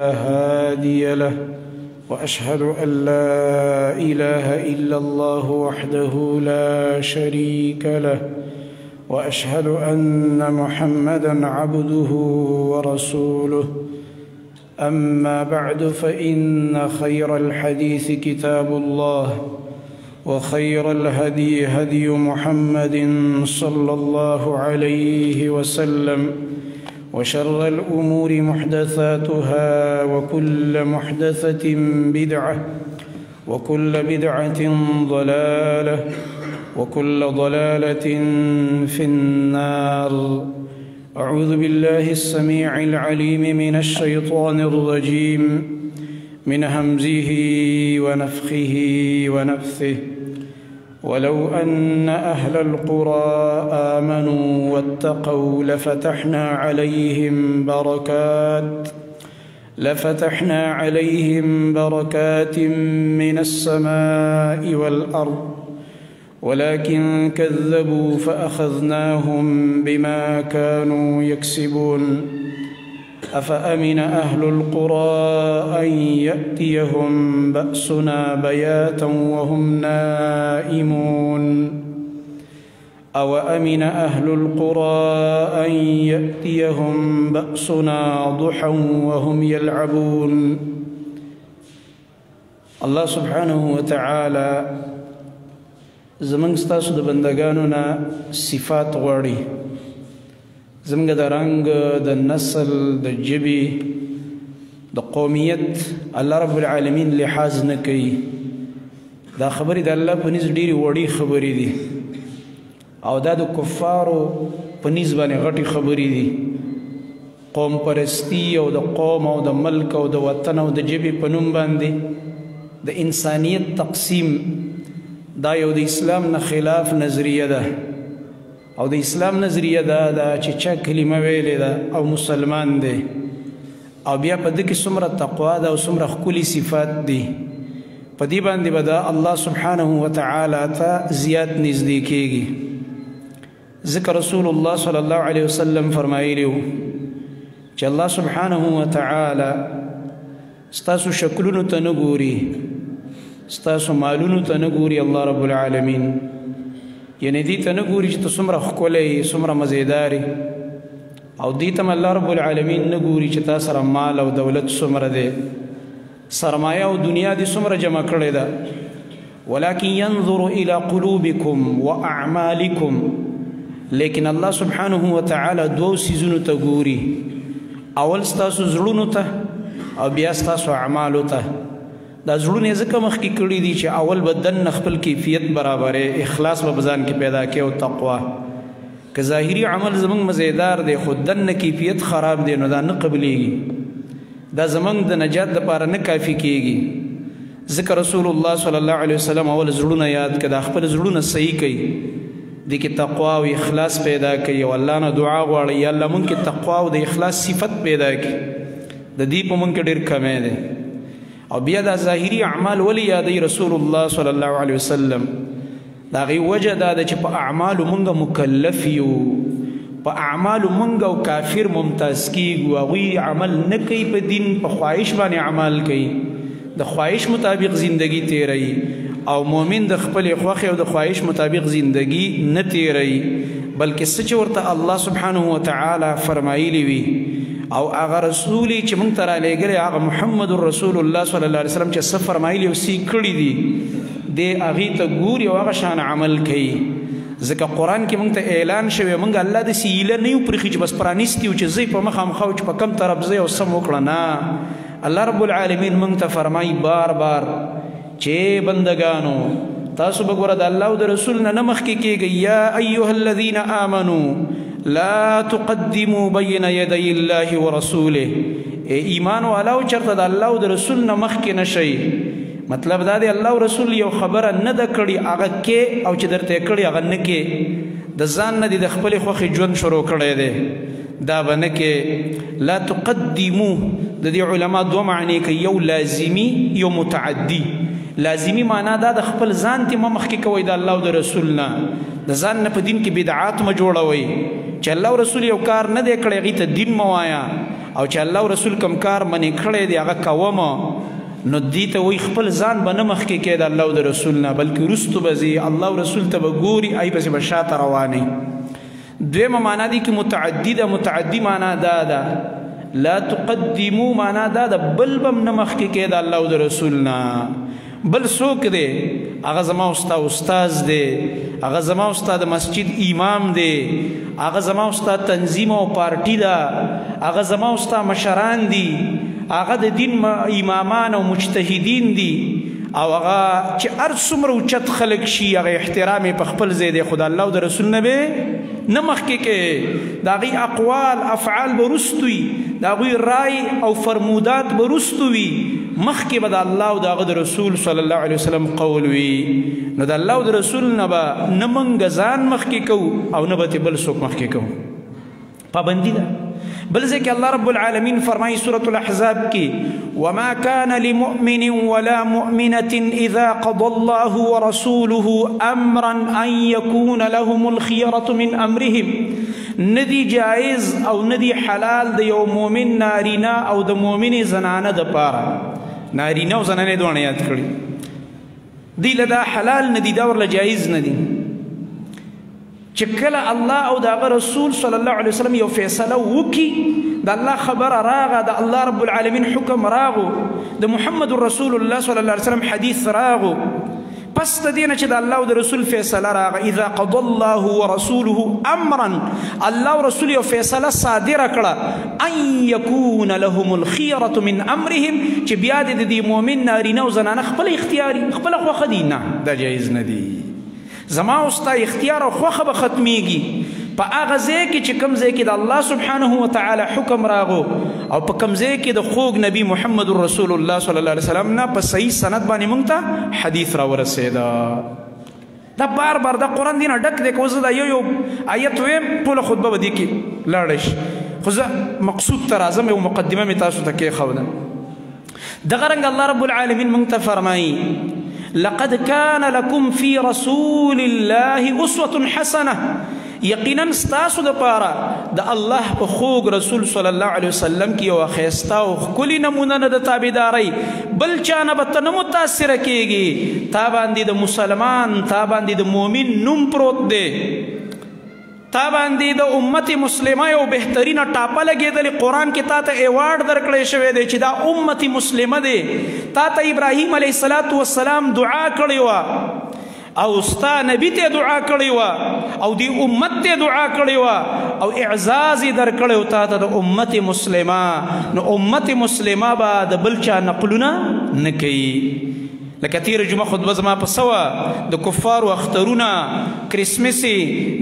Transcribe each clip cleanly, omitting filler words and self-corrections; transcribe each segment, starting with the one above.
هادي له، وأشهد أن لا إله إلا الله وحده لا شريك له، وأشهد أن محمدا عبده ورسوله. أما بعد، فإن خير الحديث كتاب الله، وخير الهدي هدي محمد صلى الله عليه وسلم، وشر الأمور محدثاتها، وكل محدثة بدعة، وكل بدعة ضلالة، وكل ضلالة في النار. أعوذ بالله السميع العليم من الشيطان الرجيم، من همزه ونفخه ونفثه. ولو أن أهل القرى آمنوا واتقوا لفتحنا عليهم بركات من السماء والأرض، ولكن كذبوا فأخذناهم بما كانوا يكسبون. أفأمن أهل القرى أن يأتيهم بأسنا بياتا وهم نائمون؟ أوأمن أهل القرى أن يأتيهم بأسنا ضحى وهم يلعبون؟ الله سبحانه وتعالى زمونږ ستاسو د بندګانو نه صفات غواړي، زمونږ د رنګ، د نسل، د ژبې، د قومیت الله رب العالمین لحاظ نه کوي. دا خبرې د الله په نزد ډېرې وړې خبرې دي، او دا د کفارو په نزد باندې غټې خبرې دي. قوم پرستی او د قوم او د ملک او د وطن او د ژبې په نوم باندې د انسانیت تقسیم، دا یو د اسلام نه خلاف نظریه ده. او د اسلام نظریه دا ده چې چا کلمه ویلې ده او مسلمان دی، او بیا په ده کې څومره تقوا ده او څومره ښکلي صفات دي، په دې باندې به دا الله سبحانه وتعالی ته زیات نږدې کېږي. ځکه رسول الله صلی الله علیه وسلم فرمایلی و چې الله سبحانه وتعالی ستاسو شکلونو ته نه ګوري، ستاسو مالونو ته نه ګوري. الله رب العالمین یعنی دې ته نه ګوري چې ته څومره ښکلی یې، څومره مزیدار یې، او دې ته هم الله رب العالمین نه ګوري چې تا سره مال او دولت څومره دی، سرمایه او دنیا دې څومره جمع کړې ده. ولكن ينظر إلى قلوبكم وأعمالكم. لیکن الله سبحانه وتعالی دوو څیزونو ته ګوري، اول ستاسو زړونو ته او بیا ستاسو اعمالو ته. دا زړونه یې ځکه مخکې کړي دي چې اول به دننه خپل کیفیت برابرې، اخلاص به په ځان کې پیدا کړي او تقوا. که ظاهري عمل زموږ مزیدار دی خو دننه کیفیت خراب دی، نو دا نه قبلیږي، دا زموږ د نجات دپاره نه کافي کیږي. ځکه رسول الله صلی الله علیه وسلم اول زړونه یاد کړه، دا خپل زړونه صحیح کوي، دې کې تقوا او اخلاص پیدا کوي، او الله نه دعا غواړي یا الله مونږ کې تقوا او د اخلاص صفت پیدا کړي. د دې په مونږ کې ډېر کمی دی. او بیا دا ظاهري اعمال ولې یادوي رسول الله صلی الله علیه وسلم؟ د هغې وجه دا ده چې په اعمالو مونږ مکلف یو، په اعمالو مونږ او کافر ممتاز کیږو. هغوی عمل نه کوي په دین، په خواهش باندې عمل کوي، د خواهش مطابق زندگی تیروي، او مؤمن د خپلې خوښې او د خواهش مطابق زندگی نه تیروي، بلکې څه چې ورته الله سبحانه وتعالی فرمایلی وي او هغه رسول چې مونږ ته رالیږلی، هغه محمد رسول الله صلی الله علیه وسلم چې څه فرمایلی او څه کړي دي، دی هغې ته ګوري او هغه شان عمل کوي. ځکه قرآن کې مونږ ته اعلان شوی، مونږ الله داسې ایله نه یو پرېښي چې بس پرانیستي یو چې ځئ په مخه مخه او چې په کم طرف ځئ او سم وکړه. نه، الله رب العالمین مونږ ته فرمایي بار بار چې بندګانو تاسو به ګوره د الله او د رسول نه نه مخکې کېږئ. یا ایها الذین آمنو لا تقدموا بین یدی الله ورسوله. ای ایمان والاو چرته د الله او د رسول نه مخکې نه شئ. مطلب دا دی الله او رسول یو خبره نه ده کړې، هغه کې او چې درته یې کړې هغه نه کې، د ځان نه دې د خپلې خوښې ژوند شروع کړی دی، دا به نه کې. لا تقدمو، د دې علما دوه معنې کوي، یو لازمي یو متعدي. لازمي معنا دا د خپل ځان ته مه مخکې کوئ د الله او د رسول نه، د ځان نه په دین کې بدعات مه جوړوئ، چې الله او رسول یو کار نه دی کړی هغې ته دین مه وایه، او چې الله او رسول کوم کار منې کړی دی هغه کوم، نو دې ته وایي خپل ځان به نه مخکې کوې د الله او د رسول نه، بلکې وروستو به ځي، الله او رسول ته به ګوري، ای پسې به شاته روانې. دویمه معنا دي کې متعدي ده. متعدي معنا دا ده، لا تقدمو معنا دا ده بل به هم نه مخکې کوې د الله او د رسول نه. بل څوک دی؟ هغه زما او ستا استاد دی، هغه زما او ستا د مسجد امام دی، هغه زما او ستا تنظیم او پارټي ده، هغه زما او ستا مشران دي، هغه د دین امامان او مجتهدین دي، او هغه چې هر څومره اوچت خلک شي هغه احترام یې په خپل ځای دی، خو د الله او د رسول نه به نه مخکې کوې. د هغوی اقوال افعال به وروستو وي، د هغوی رای او فرمودات به وروستو وي، مخکې به د الله او د هغه د رسول صلی الله علیه وسلم قول وي. نو د الله او د رسول نه به نه موږ ځان مخکې کوو او نه به ترې بل څوک مخکې کوو. پابندي ده. بل ځای کې الله رب العالمین فرمایي سورة الاحزاب کې، وما كان لمؤمن ولا مؤمنة إذا قضى الله ورسوله أمرا أن يكون لهم الخيرة من أمرهم. ندی جائز او ندی حلال د یو مؤمن نارینه او د مؤمنې زنانه د پاره، نارینه او زنانه دواړه یاد کړي، دی له دا حلال ندی، دا ورله جایز ندی چې کله الله او د هغه رسول صلی الله علیه وسلم یو فیصله وکړي، د الله خبره راغه، د الله رب العالمین حکم راغو، د محمد رسول الله صلی الله علیه وسلم حدیث راغو، پس د دې نه چې د الله او د رسول فیصله راغه، اذا قضى الله ورسوله امرا، الله او رسول یو فیصله صادره کړه، ان یکون لهم الخیرة من امرهم، چې بیا دې د دې مؤمن نارینه او زنانه خپل اختیاري خپله خوښه دي، نه دا جایز نه دی. زما او ستا اختیار او خوښه به ختمیږي په هغه ځای کې چې کوم ځای کې د الله سبحانه وتعالی حکم راغو او په کوم ځای کې د خوږ نبی محمد رسول الله صلی الله علیه وسلم نه په صحیح سند باندې مونږ ته حدیث راورسېده. دا بار بار دا قرآن دینه ډک دی، که زه دا یو یو آیت ویم ټوله خطبه به دې کې لاړه شي، خو زه مقصود ته راځم، یو مقدمه مې تاسو ته کېښوده. دغه رنګ الله رب العالمین مونږ ته فرمایي، لقد كان لكم في رسول الله أسوة حسنة، یقینا ستاسو دپاره د الله په خوږ رسول صلی الله علیه وسلم کې یوه ښایسته او ښکلې نمونه نه د تابعدارۍ، بل چا نه به ته نه متاثره کېږي. تا باندې د مسلمان، تا باندې د مؤمن نوم پروت دی، تا باندې د امت مسلمه یو بهترینه ټاپه لګېدلې، قرآن کې تا ته ایوارډ درکړی شوی دی چې دا امت مسلمه دی. تا ته ابراهیم علیه السلام دعا کړې وه، او ستا نبی ته دعا کړې وه، او دې امت ته دعا کړې وه، او اعزاز یې درکړی و تا ته د امت مسلمه. نو امت مسلمه به د بل چا نقلونه نه کوي. لکه تېره جمعه خطبه زما په څه وه، د کفارو اخترونه، کرسمس،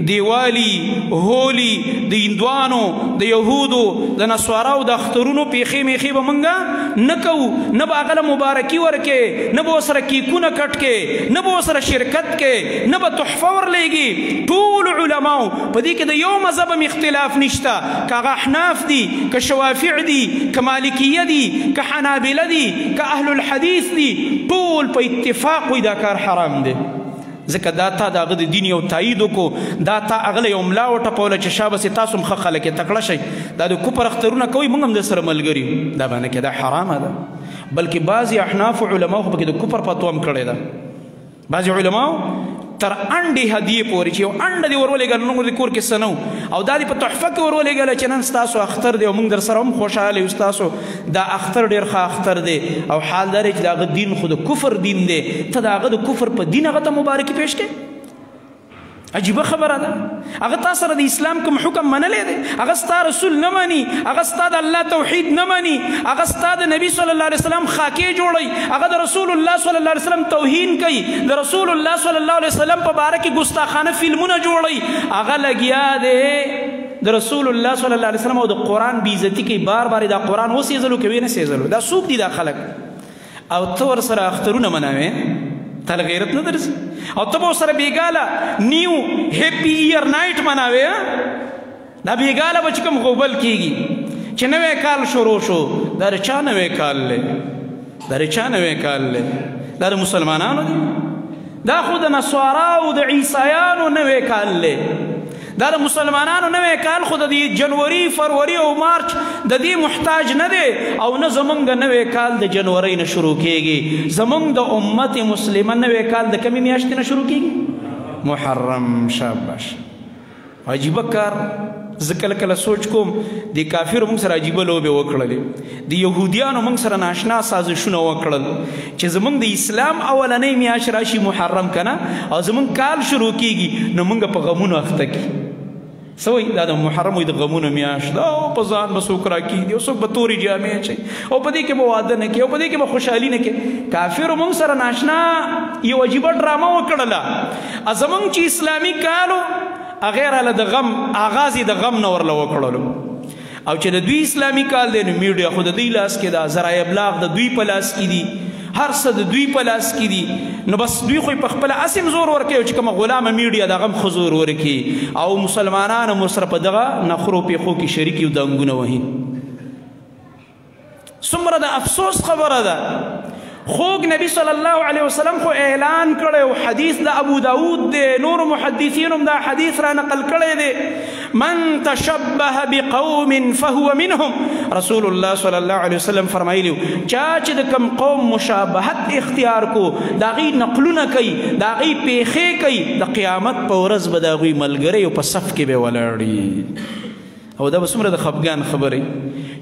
دیوالی، هولی، د هندوانو، د یهودو، د نصاراو د اخترونو پیښې میښې به مونږه نه کوو، نه به هغه له مبارکي ورکې، نه به ورسره کیکونه کټ کې، نه به ورسره شرکت کې، نه به تحفه ورلېږي. ټول علماو په دې کې د یو مذهب هم اختلاف نشته، که هغه احناف دي، که شوافع دي، که مالکیه دي، که حنابله دي، که اهل الحدیث دي، ټول په اتفاق وي دا کار حرام دی. ځکه دا تا د هغه د دین یو تایید وکړو، دا تا هغه له یو ملا وټپوله چې شابسې تاسو هم ښه خلک یې، تکړه شئ، دا د کفر اخترونه کوئ، موږ هم در سره ملګري یو، دا به نه کې، دا حرامه ده. بلکې بعضې احناف علماو خو پکې د کفر فتوا هم کړې ده. بعضې علماو تر انډې هدیې پورې چې یو انډه دې ورولېږله، نن دې کور کې څه نه وو، او دا دې په تحفه کې ورولېږله چې نن ستاسو اختر دی او موږ در سره هم خوشحاله یو، ستاسو دا اختر ډېر ښه اختر دی، او حال دا دی چې د هغه دین خو د کفر دین دی، ته د هغه د کفر په دین هغه ته مبارکي پېش کړې. عجیبه خبره ده. هغه تا سره د اسلام کوم حکم منلی دی، هغه ستا رسول نه مني، هغه ستا د الله توحید نه مني، هغه ستا د نبی صلی الله علیه وسلم خاکې جوړوي، هغه د رسول الله صلی الله علیه وسلم توهین کوي، د رسول الله صلی الله علیه وسلم په باره کې ګستاخانه فلمونه جوړوي، هغه لګیا دی د رسول الله صلی الله علیه وسلم او د قرآن بېعزتي کوي، بار بار دا قرآن وسېزلو که ویې نه سېزلو. دا څوک دي دا خلک؟ او ته ورسره اخترونه مناوې، تا له غیرت نه درځي، او ته به ورسره بېګاله نیو هپي ایر نایټ مناوې. دا بېګاله به چې کوم غوبل کېږي چې نوی کال شروع شو، دا د چا نوی کال دی؟ دا د چا نوی کال دی؟ دا د مسلمانانو دی؟ دا خو د نصاراو د عیسایانو نوی کال دی. دا د مسلمانانو نوی کال خو د دې جنوري، فروري او مارچ د دې محتاج نه دی، او نه زمونږ نوی کال د جنوري نه شروع کیږي. زمونږ د امت مسلمه نوی کال د کمی میاشتې نه شروع کیږي؟ محرم. شاباش، عجیبه کار. زه کله کله سوچ کوم د کافرو موږ سره عجیبه لوبې وکړلې، د یهودیانو موږ سره ناشنا سازشونه وکړل چې زمونږ د اسلام اولنۍ میاشت راشي محرم که نه، او زمونږ کال شروع کیږي، نو موږ په غمونو اخته کړي. څه وایي؟ دا د محرم وایي د غمونو میاشت ده، او په ځان به څوک راکېږي، او څوک به تورې جامې اچوي، او په دې کې به واده نه کوي، او په دې کې به خوشحالي نه کوي. کافرو موږ سره ناشنا یو عجیبه ډرامه وکړله. زمونږ چې اسلامي کالو هغې راله د غم آغاز یې د غم نه ورله وکړلو، او چې د دوی اسلامي کال دی نو میډیا خو د دوی لاس کې ده، ذرایع ابلاغ د دوی په لاس کې دي، هر څه د دوی په لاس کې دي. نو بس دوی خو یې په خپله هسې هم زور ورکوي، چې کومه غلامه میډیا د هغه هم ښه زور ورکوي، او مسلمانان هم ورسره په دغه نخرو پېښو کې شریک یو دنګونه وهي. څومره د افسوس خبره ده. خوږ نبی صلی الله علیه وسلم خو اعلان کړی او حدیث د ابو داود دی، نور محدثین هم دا حدیث را نقل کړی دی، من تشبه بقوم فهو منهم. رسول الله صلی الله علیه وسلم فرمایلی چا چې د کم قوم مشابهت اختیار کو، د هغوی نقلونه کوي، د هغوی پېښې کوي، د قیامت په ورځ به د هغوی ملګری او په صف کې به ولاړي. او دا به څومره د خفګان خبرې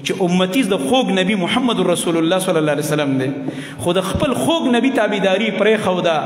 چې امتي د خوږ نبی محمد رسول الله صلی الله علیه وسلم دی، خو د خپل خوږ نبی تابعداري پرېښوده،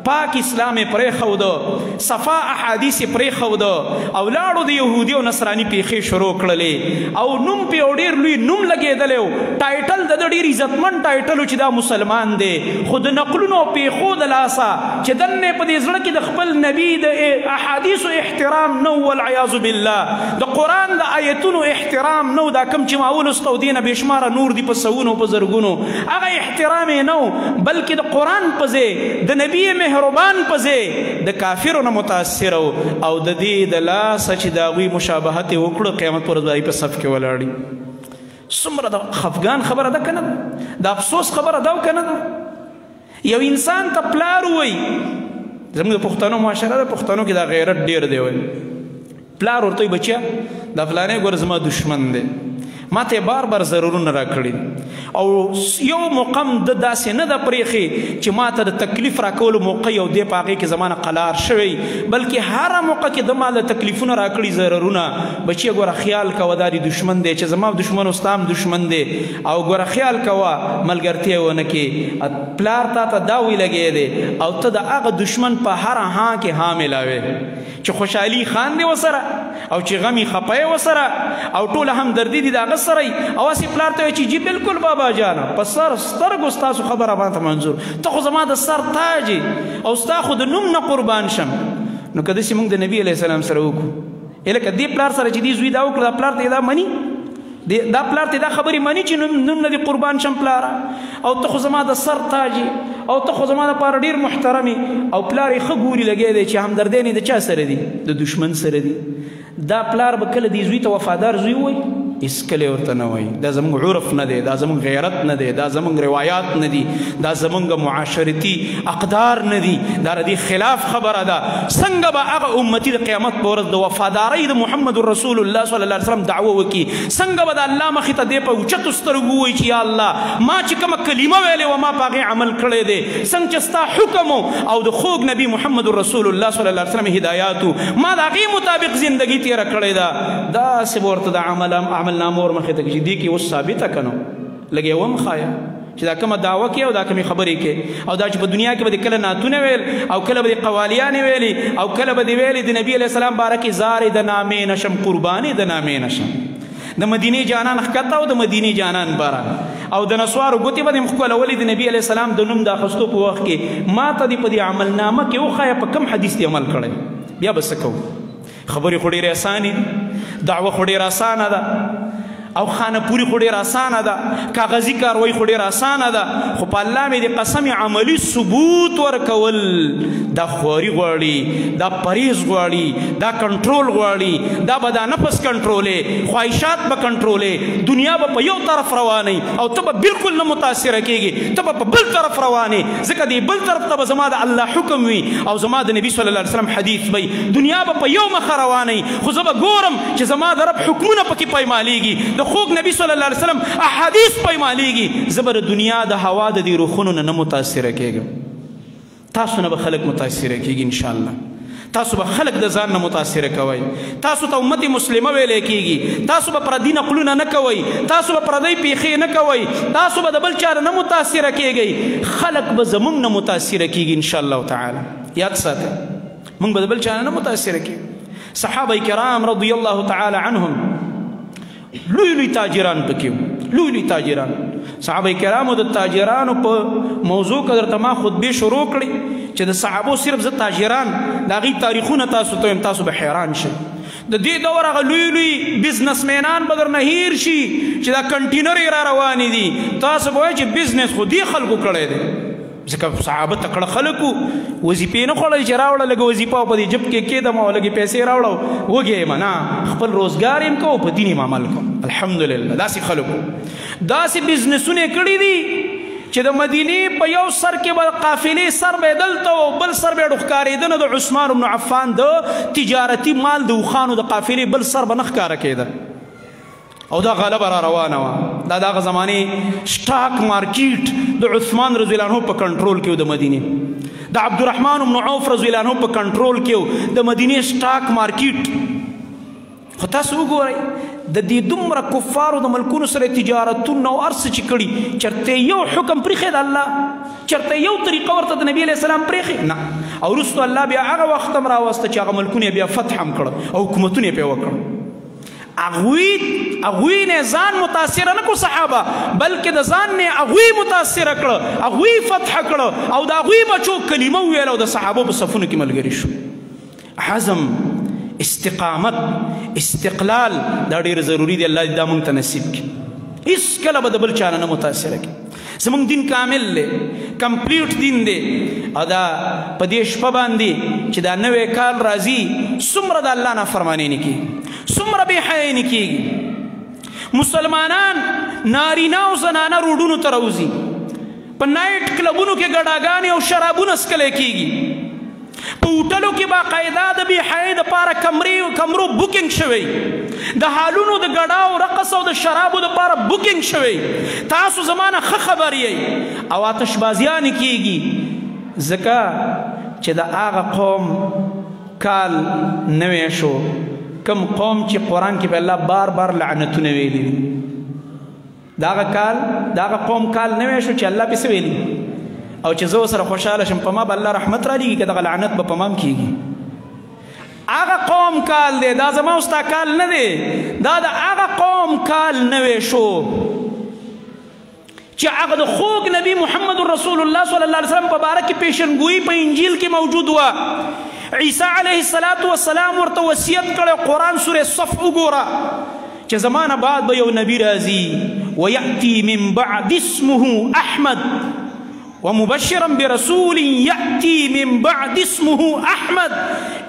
پاک اسلام یې پرېښوده، صفا احادیث یې پرېښوده، او لاړو د یهودي او نصراني پېښې شروع کړلې، او نوم پې یو ډېر لوی نوم لګېدلی و، ټایټل د ده ډېر عزتمن ټایټل و چې دا مسلمان دی، خو د نقلونو او پېښو د لاسه چې دننه په دې زړه کې د خپل نبی د احادیثو احترام نه و، والعیاذ بالله، د قرآن د آیتونو احترام نه و، دا کوم چې ما ولوسته او دې نه بېشماره نور دي په سوونو په زرګونو، هغه احترام یې نه و، بلکې د قرآن په ځای، د نبی مهربان په ځای د کافرو نه متاثر و، او د دې د لاسه چې د هغوی مشابهت یې وکړو، قیامت پر ورځ به په صف کې ولاړي. څومره د خفګان خبره ده که نه ده؟ د افسوس خبره ده او که نه ده؟ یو انسان ته پلار ووایي، زموږ د پښتنو معاشره ده، پښتنو کې دا غیرت ډېر دی، وایي پلار ورته وایي بچیه دا فلانی ګوره زما دښمن دی، ما ته بار بار ضرورونه راکړي، او یو مقام د داسې نه ده پرېښې چې ما ته د تکلیف راکولو موقع یو دی په هغې کې زما نه قلار شوی، بلکې هره موقع کې د ما له تکلیفونه راکړي ضررونه. بچیه ګوره خیال کوه دا دې دښمن دی، چې زما دښمن او ستا هم دښمن دی، او ګوره خیال کوه ملګرتیا ونه کړې. پلار تا ته دا وی لګی دی، او ته د هغه دښمن په هره ها کې ها ملاوې، چې خوشحالي خان دی وسره، او چې غمی خپه وسره، او ټوله همدردي دي د هغه سره، او هسې پلار ته وایي چې جي بالکل بابا جانه په سر سترګو ستاسو خبره ماته منظور، ته خو زما د سر تاج یې، او ستا خو د نوم نه قربان شم. نو که داسې موږ د نبي علیه السلام سره وکړو، لکه دې پلار سره چې دې زوی دا وکړه، دا پلار ته یې دا مني، دا پلار ته دا خبرې مني چې نوم نه دې قربان شم پلاره، او ته خو زما د سر تاج یې، او ته خو زما دپاره ډېر محترم یې، او پلار یې ښه ګوري لګیا دی چې همدردیانې د چا سره دي؟ د دښمن سره دي. دا پلار به کله دې زوی ته وفادار زوی وایي؟ هېڅ کله ورته نه وایي. دا زموږ عرف نه دی، دا زموږ غیرت نه دی، دا زموږ روایات نه دي، دا زموږ معاشرتي اقدار نه دي، دا د دې خلاف خبره ده. څنګه به هغه امتي د قیامت په ورځ د وفادارۍ د محمد رسول الله صلی الله علیه وسلم دعوه وکړي؟ څنګه به د الله مخې ته دی په اوچتو سترګو ووایي چې یا الله ما چې کومه کلمه ویلې وه ما په هغې عمل کړی دی، څنګه چې ستا حکم او د خوږ نبی محمد رسول الله صلی الله علیه وسلم هدایات ما د هغې مطابق زندګي تېره کړې ده. داسې به ورته د عمل نامه ور مخې ته کړي چې دې کې اوس ثابته که نو لږ یې ومښایه چې دا کومه دعوه کوي او دا کومې خبرې کوي، او دا چې په دنیا کې به دې کله نعتونه ویل، او کله به دې قوالیانې ویلې، او کله به دې ویلې د نبي علیه السلام باره کې زارې د نامې نه شم، قربانې د نامې نه شم، د مدینې جانان ښکته او د مدینې جانان بره، او د نسوارو ګوتې به دې هم ښکلولې د نبي علیه السلام د نوم د اخیستو په وخت کې. ما ته دې په دې عمل نامه کې وښایه په کوم حدیث دې عمل کړی، بیا به څه کوو؟ خبرې خو ډېرې اسانې دي، دعوه خو ډېره اسانه ده. او خانه پوری خو ډېره اسانه ده، کاغذي کاروایی خو ډېره اسانه ده، خو په الله مې د قسم عملي ثبوت ورکول دا خواري غواړي، دا پرهیز غواړي، دا کنټرول غواړي، دا به دا نفس کنټرولې، خواهشات به کنټرولې، دنیا به په یو طرف روانې او ته به بالکل نه متاثره کېږي، ته به په بل طرف روانې، ځکه دې بل طرف ته به زما د الله حکم وي او زما د نبي صلی الله علیه وسلم حدیث وي. دنیا به په یو مخه روانې، خو زه به ګورم چې زما د رب حکمونه پکې پیمالېږي، د خوږ نبی صلی الله علیه وسلم احادیث پیمالېږي، زه به د دنیا د هوا د دې روخونو نه نه متاثره کېږم. تاسو نه به خلک متاثره کېږي انشاءالله، تاسو به خلک د ځان نه متاثره کوئ، تاسو ته امت مسلمه ویلی کېږي، تاسو به پردي نقلونه نه کوئ، تاسو به پردۍ پیښې نه کوئ، تاسو به د بل چا نه متاثره کېږئ، خلک به زموږ نه متاثره کېږي انشاءالله تعالی. یاد ساتئ، موږ به د بل چا نه متاثره کېږو. صحابه کرام رضی الله تعالی عنهم لوی لوی تاجران پکې وو، لوی لوی تاجران. صحابه کرامو د تاجرانو په موضوع کې درته ما خطبې شروع کړې چې د صحابو صرف زه تاجران د هغوی تاریخونه تاسو ته وایم، تاسو به حیران شئ. د دې دور هغه لوی لوی بزنسمنان به درنه هیر شي چې دا کنټینر یې را روانې دي، تاسو به وایئ چې بزنس خو دې خلکو کړی دی، ځکه صحابه تکړه خلک وو، وظیفې نه خوړلې چې راوړه لږه وظیفه او په دې جب کې کېدم او لږې پیسې راوړه وږی یم، نه، خپل روزګار یې هم کوو، په دین یې هم عمل کوم. الحمدلله داسې خلک وو، داسې بزنسونه یې کړي دي چې د مدینې په یو سر کې به قافلې سر به یې دلته و، بل سر به یې ښکارېده نه، د عثمان بن عفان د تجارتي مال د اوښانو د قافلې بل سر به نه ښکاره کېده، او دا غلبه را روانه وه. دا د هغه زمانې سټاک مارکیټ د عثمان رضی الله عنه په کنټرول کې و، د مدینې د عبدالرحمن بن عوف رضی الله عنه په کنټرول کې و، د مدینې سټاک مارکیټ. خو تاسو وګورئ د دې دومره کفارو د ملکونو سره تجارتونه او هر څه چې کړي، چېرته یو حکم پرېښی د الله، چېرته یو طریقه ورته د نبي علیه السلام پرېښې نه. او وروسته الله بیا هغه وخت هم راوسته چې هغه ملکونه یې بیا فتح هم کړه او حکومتونه یې پرې وکړه. هغوی نه ځان متاثره نه کړو صحابه، بلکې د ځان نه هغوی متاثره کړه، هغوی فتح کړه او د هغوی بچو کلمه وویله او د صحابو په صفونو کې ملګري شو. عزم، استقامت، استقلال دا ډېر ضروري دی. الله دې دا موږ ته نصیب کړي. هیڅ کله به د بل چا نه متاثره کړي. زموږ دین کامل دی، کمپلیټ دین دی. او دا په دې شپه باندې چې دا نوی کال راځي، څومره د الله نافرماني نه کېږي، څومره بې حیايي نه کېږي. مسلمانان نارینه او زنانه روډونو ته راوځي، په نایټ کلبونو کې ګډاګانې او شرابونه څکلی کېږي، په هوټلو کې باقاعده د بې حیايي دپاره کمرو بوکینګ شوی، د حالونو د ګډا او رقص او د شرابو دپاره بوکینګ شوی. تاسو زمانه ښه خبر یئ. او آتشبازیانې کېږي، ځکه چې د هغه قوم کال نوی شو، کم قوم چې قرآن کې په الله بار بار لعنتونه ویلي دي. د هغه کال، د هغه قوم کال نوی شو چې الله پې څه ویلي، او چې زه ورسره خوشحاله شم په ما به الله رحمت رالیږي، که دغه لعنت به په ما هم کېږي. هغه قوم کال دی، دا زما او ستا کال نه دی، دا د هغه قوم کال نوی شو چې هغه د خوږ نبی محمد رسول الله صلی الله علیه وسلم په باره کې پیشنګویي په انجیل کې موجود وه. عیسی علیه الصلاة والسلام ورته وصیت کړی، قرآن سورې صف وګوره، چې زمانه بعد به یو نبی راځي، ویأتي من بعد اسمه احمد ومبشرا برسول یأتي من بعد اسمه احمد.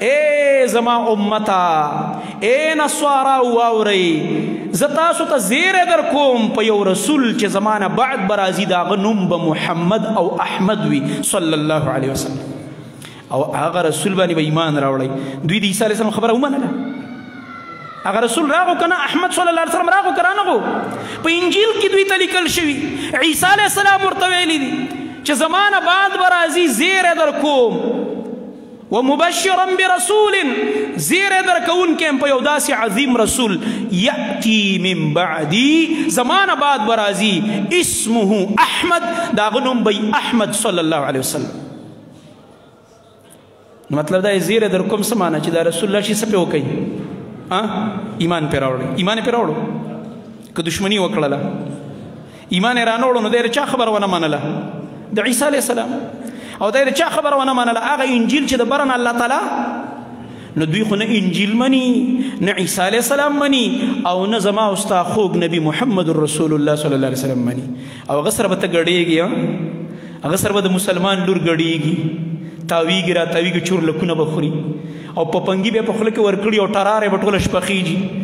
ای زما امتا، ای نصارا واورئ، زه تاسو ته زیری در کوم په یو رسول چې زمانه بعد به راځي، د هغه نوم به محمد او احمد وي صلی الله علیه وسلم. او هغه رسول باندې به ایمان راوړئ. دوی د عیسی علیه السلام خبره ومنله، هغه رسول راغو که نه، احمد صلی الله علیه وسلم راغو که رانغو؟ په انجیل کې دوی ته لیکل شوي، عیسی علیه السلام ورته ویلي دي چې زمانه بعد به راځي، زیری در کوم، ومبشرا برسول، زیری در کوونکی یم په یو داسې عظیم رسول، یأتي من بعدي، زمانه بعد به راځي، اسمه احمد، د هغه نوم به احمد صلی الله علیه وسلم. مطلب دا زیری در کوم څه معنی چې دا رسول الله شي څه پې وکړي؟ ایمان پې راوړی، ایمان یې پې راوړو که دښمني وکړله، ایمان یې رانه وړو، نو دی د چا خبره ونه منله؟ د عیسی علیه السلام. او دی د چا خبره ونه منله؟ هغه انجیل چې د بره نه الله تعالی نو دوی خو نه انجیل مني، نه عیسی علیه السلام مني، او نه زما او ستا خوږ نبی محمد رسول الله صلی الله علیه وسلم مني. او هغه سره به ته ګډېږي، هغه سره به د مسلمان لور ګډېږي، تاویږي را تاویږي، چور لکونه به خوري، او په پنګي به په خوله کې ورکړي، او ټرارې به ټوله شپه خېږي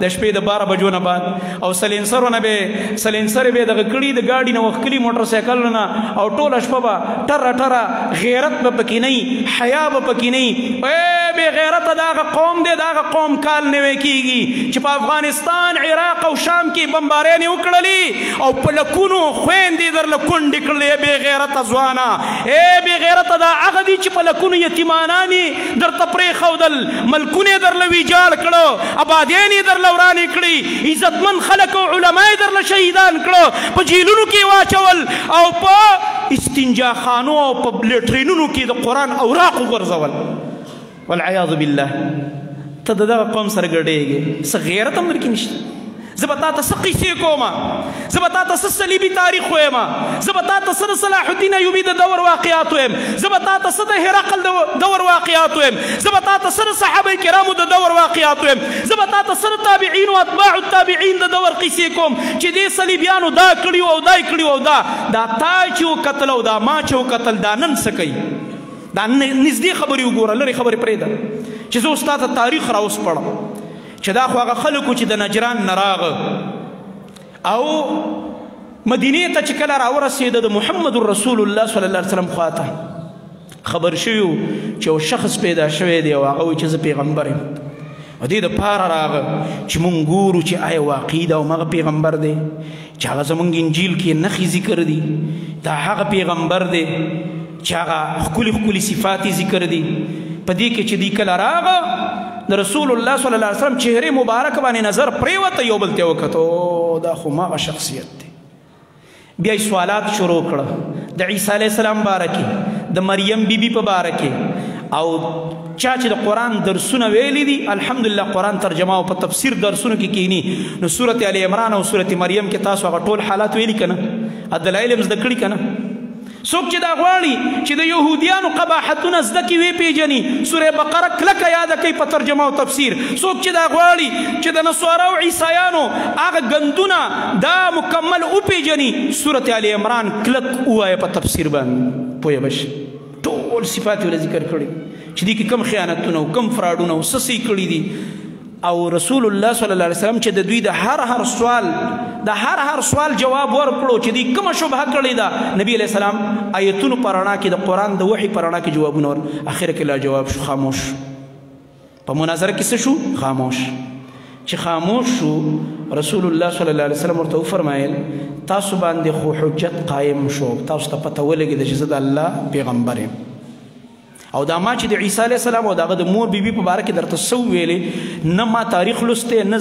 د شپې د 12 بجو نه بعد، او سلینسرونه به سلینسر به دغه کړي د ګاډي نه وښکلي موټر سایکل نه، او ټوله شپه به ټره ټره، غیرت به پکې نه، حیا به پکې نه. ای بې غیرته، د هغه قوم دی، د هغه قوم کال نوی کېږي چې په افغانستان، عراق او شام کې بمبارۍ وکړلې او په لکونو خویندې درله کونډې کړلې. بې غیرته ځوانه، ای بې غیرته، دا هغه دي چې په لکونو یتیمانان یې درته پرېښودل، ملکونه یې درله ویجاړ کړو، آبادیان یې درله ورانې کړې، عزتمن خلک او علما یې درله شهیدان کړو، په جیلونو کې واچول، او په استنجا خانو او په لیټرینونو کې د قرآن اوراق وغورځول. والعیاذ بالله. ته د دغه قوم سره ګډېږې، څه غیرت هم درکې نشته. زه به تا ته څه قیصې کوم، زه به تا ته څه صلیبي تاریخ وایم، زه به تا ته څه د صلاح الدین ایوبي د دور واقعات وایم، زه به تا ته څه د هرقل د دور واقعات وایم، زه به تا ته څه د صحابه کرامو د دور واقعات وایم، زه به تا ته څه د تابعین او اتباع التابعین د دور قیصې کوم چې دې صلیبیانو دا کړي او دا کړي او دا دا تا چې وکتل او دا ما چې وکتل، دا نن څه کوي؟ دا نږدې خبرې وګوره، لرې خبرې پرېږده چې زه اوس تا ته تاریخ راوسپړم چې دا خو هغه خلکو چې د نجران نه راغه او مدینې ته چې کله راورسېده د محمد رسول الله صلی الله علیه وسلم خواته خبر شوي چې یو شخص پیدا شوی دی او هغه وایي چې زه پیغمبر یم. او دې دپاره راغه چې مونږ ګورو چې آیا واقعي دا هماغه پیغمبر دی چې هغه زمونږ انجیل کې نښې ذکر دي، دا هغه پیغمبر دی چې هغه ښکلي ښکلي صفات یې ذکر دي. په دې کې چې دی کله راغه د رسول الله صلی الله علیه وسلم چهرې مبارک باندې نظر پرېوته، یو بل ته یې وکتو، دا خو هماغه شخصیت دی. بیا یې سوالات شروع کړه د عیسی علیه السلام باره کې، د مریم بیبي په باره کې، او چا چې د قرآن درسونه ویلي دي الحمدلله قرآن ترجمه او په تفسیر درسونو کې کینی، نو سورة آل عمران او سورة مریم کې تاسو هغه ټول حالات ویلي که نه، دلایل یې هم زده کړي که نه. څوک چې دا غواړي چې د یهودیانو قباحتونه زده کړي ویې پېژني، سوره بقره کلکه یاده کوي په ترجمه او تفسیر. څوک چې دا غواړي چې د نصارا او عیسایانو هغه ګندونه دا مکمل وپېژني، سورة آل عمران کلک ووایه په تفسیر باندې، پوه به شي. ټول صفات یې ورله ذکر کړي چې دې کې کم خیانتونه او کم فراډونه او څه څه یې کړي دي. او رسول الله صلی الله علیه وسلم چې د دوی د هر هر سوال د هر هر سوال جواب ورکړو چې دوی کومه شبهه کړې ده، نبی علیه السلام آیتونو په رڼا کې د قرآن د وحي په رڼا کې جوابونه ور، اخر کې لا جواب شو، خاموش. په مناظره کې څه شو؟ خاموش. چې خاموش شو، رسول الله صلی الله علیه وسلم ورته وفرمایل تاسو باندې خو حجت قایم شو، تاسو ته پته ولګېده چې زه د الله پیغمبر یم، او دا ما چې د عیسی علیه السلام او د هغه د مور بیبي په باره کې درته څه وویلې، نه ما تاریخ لوستی، نه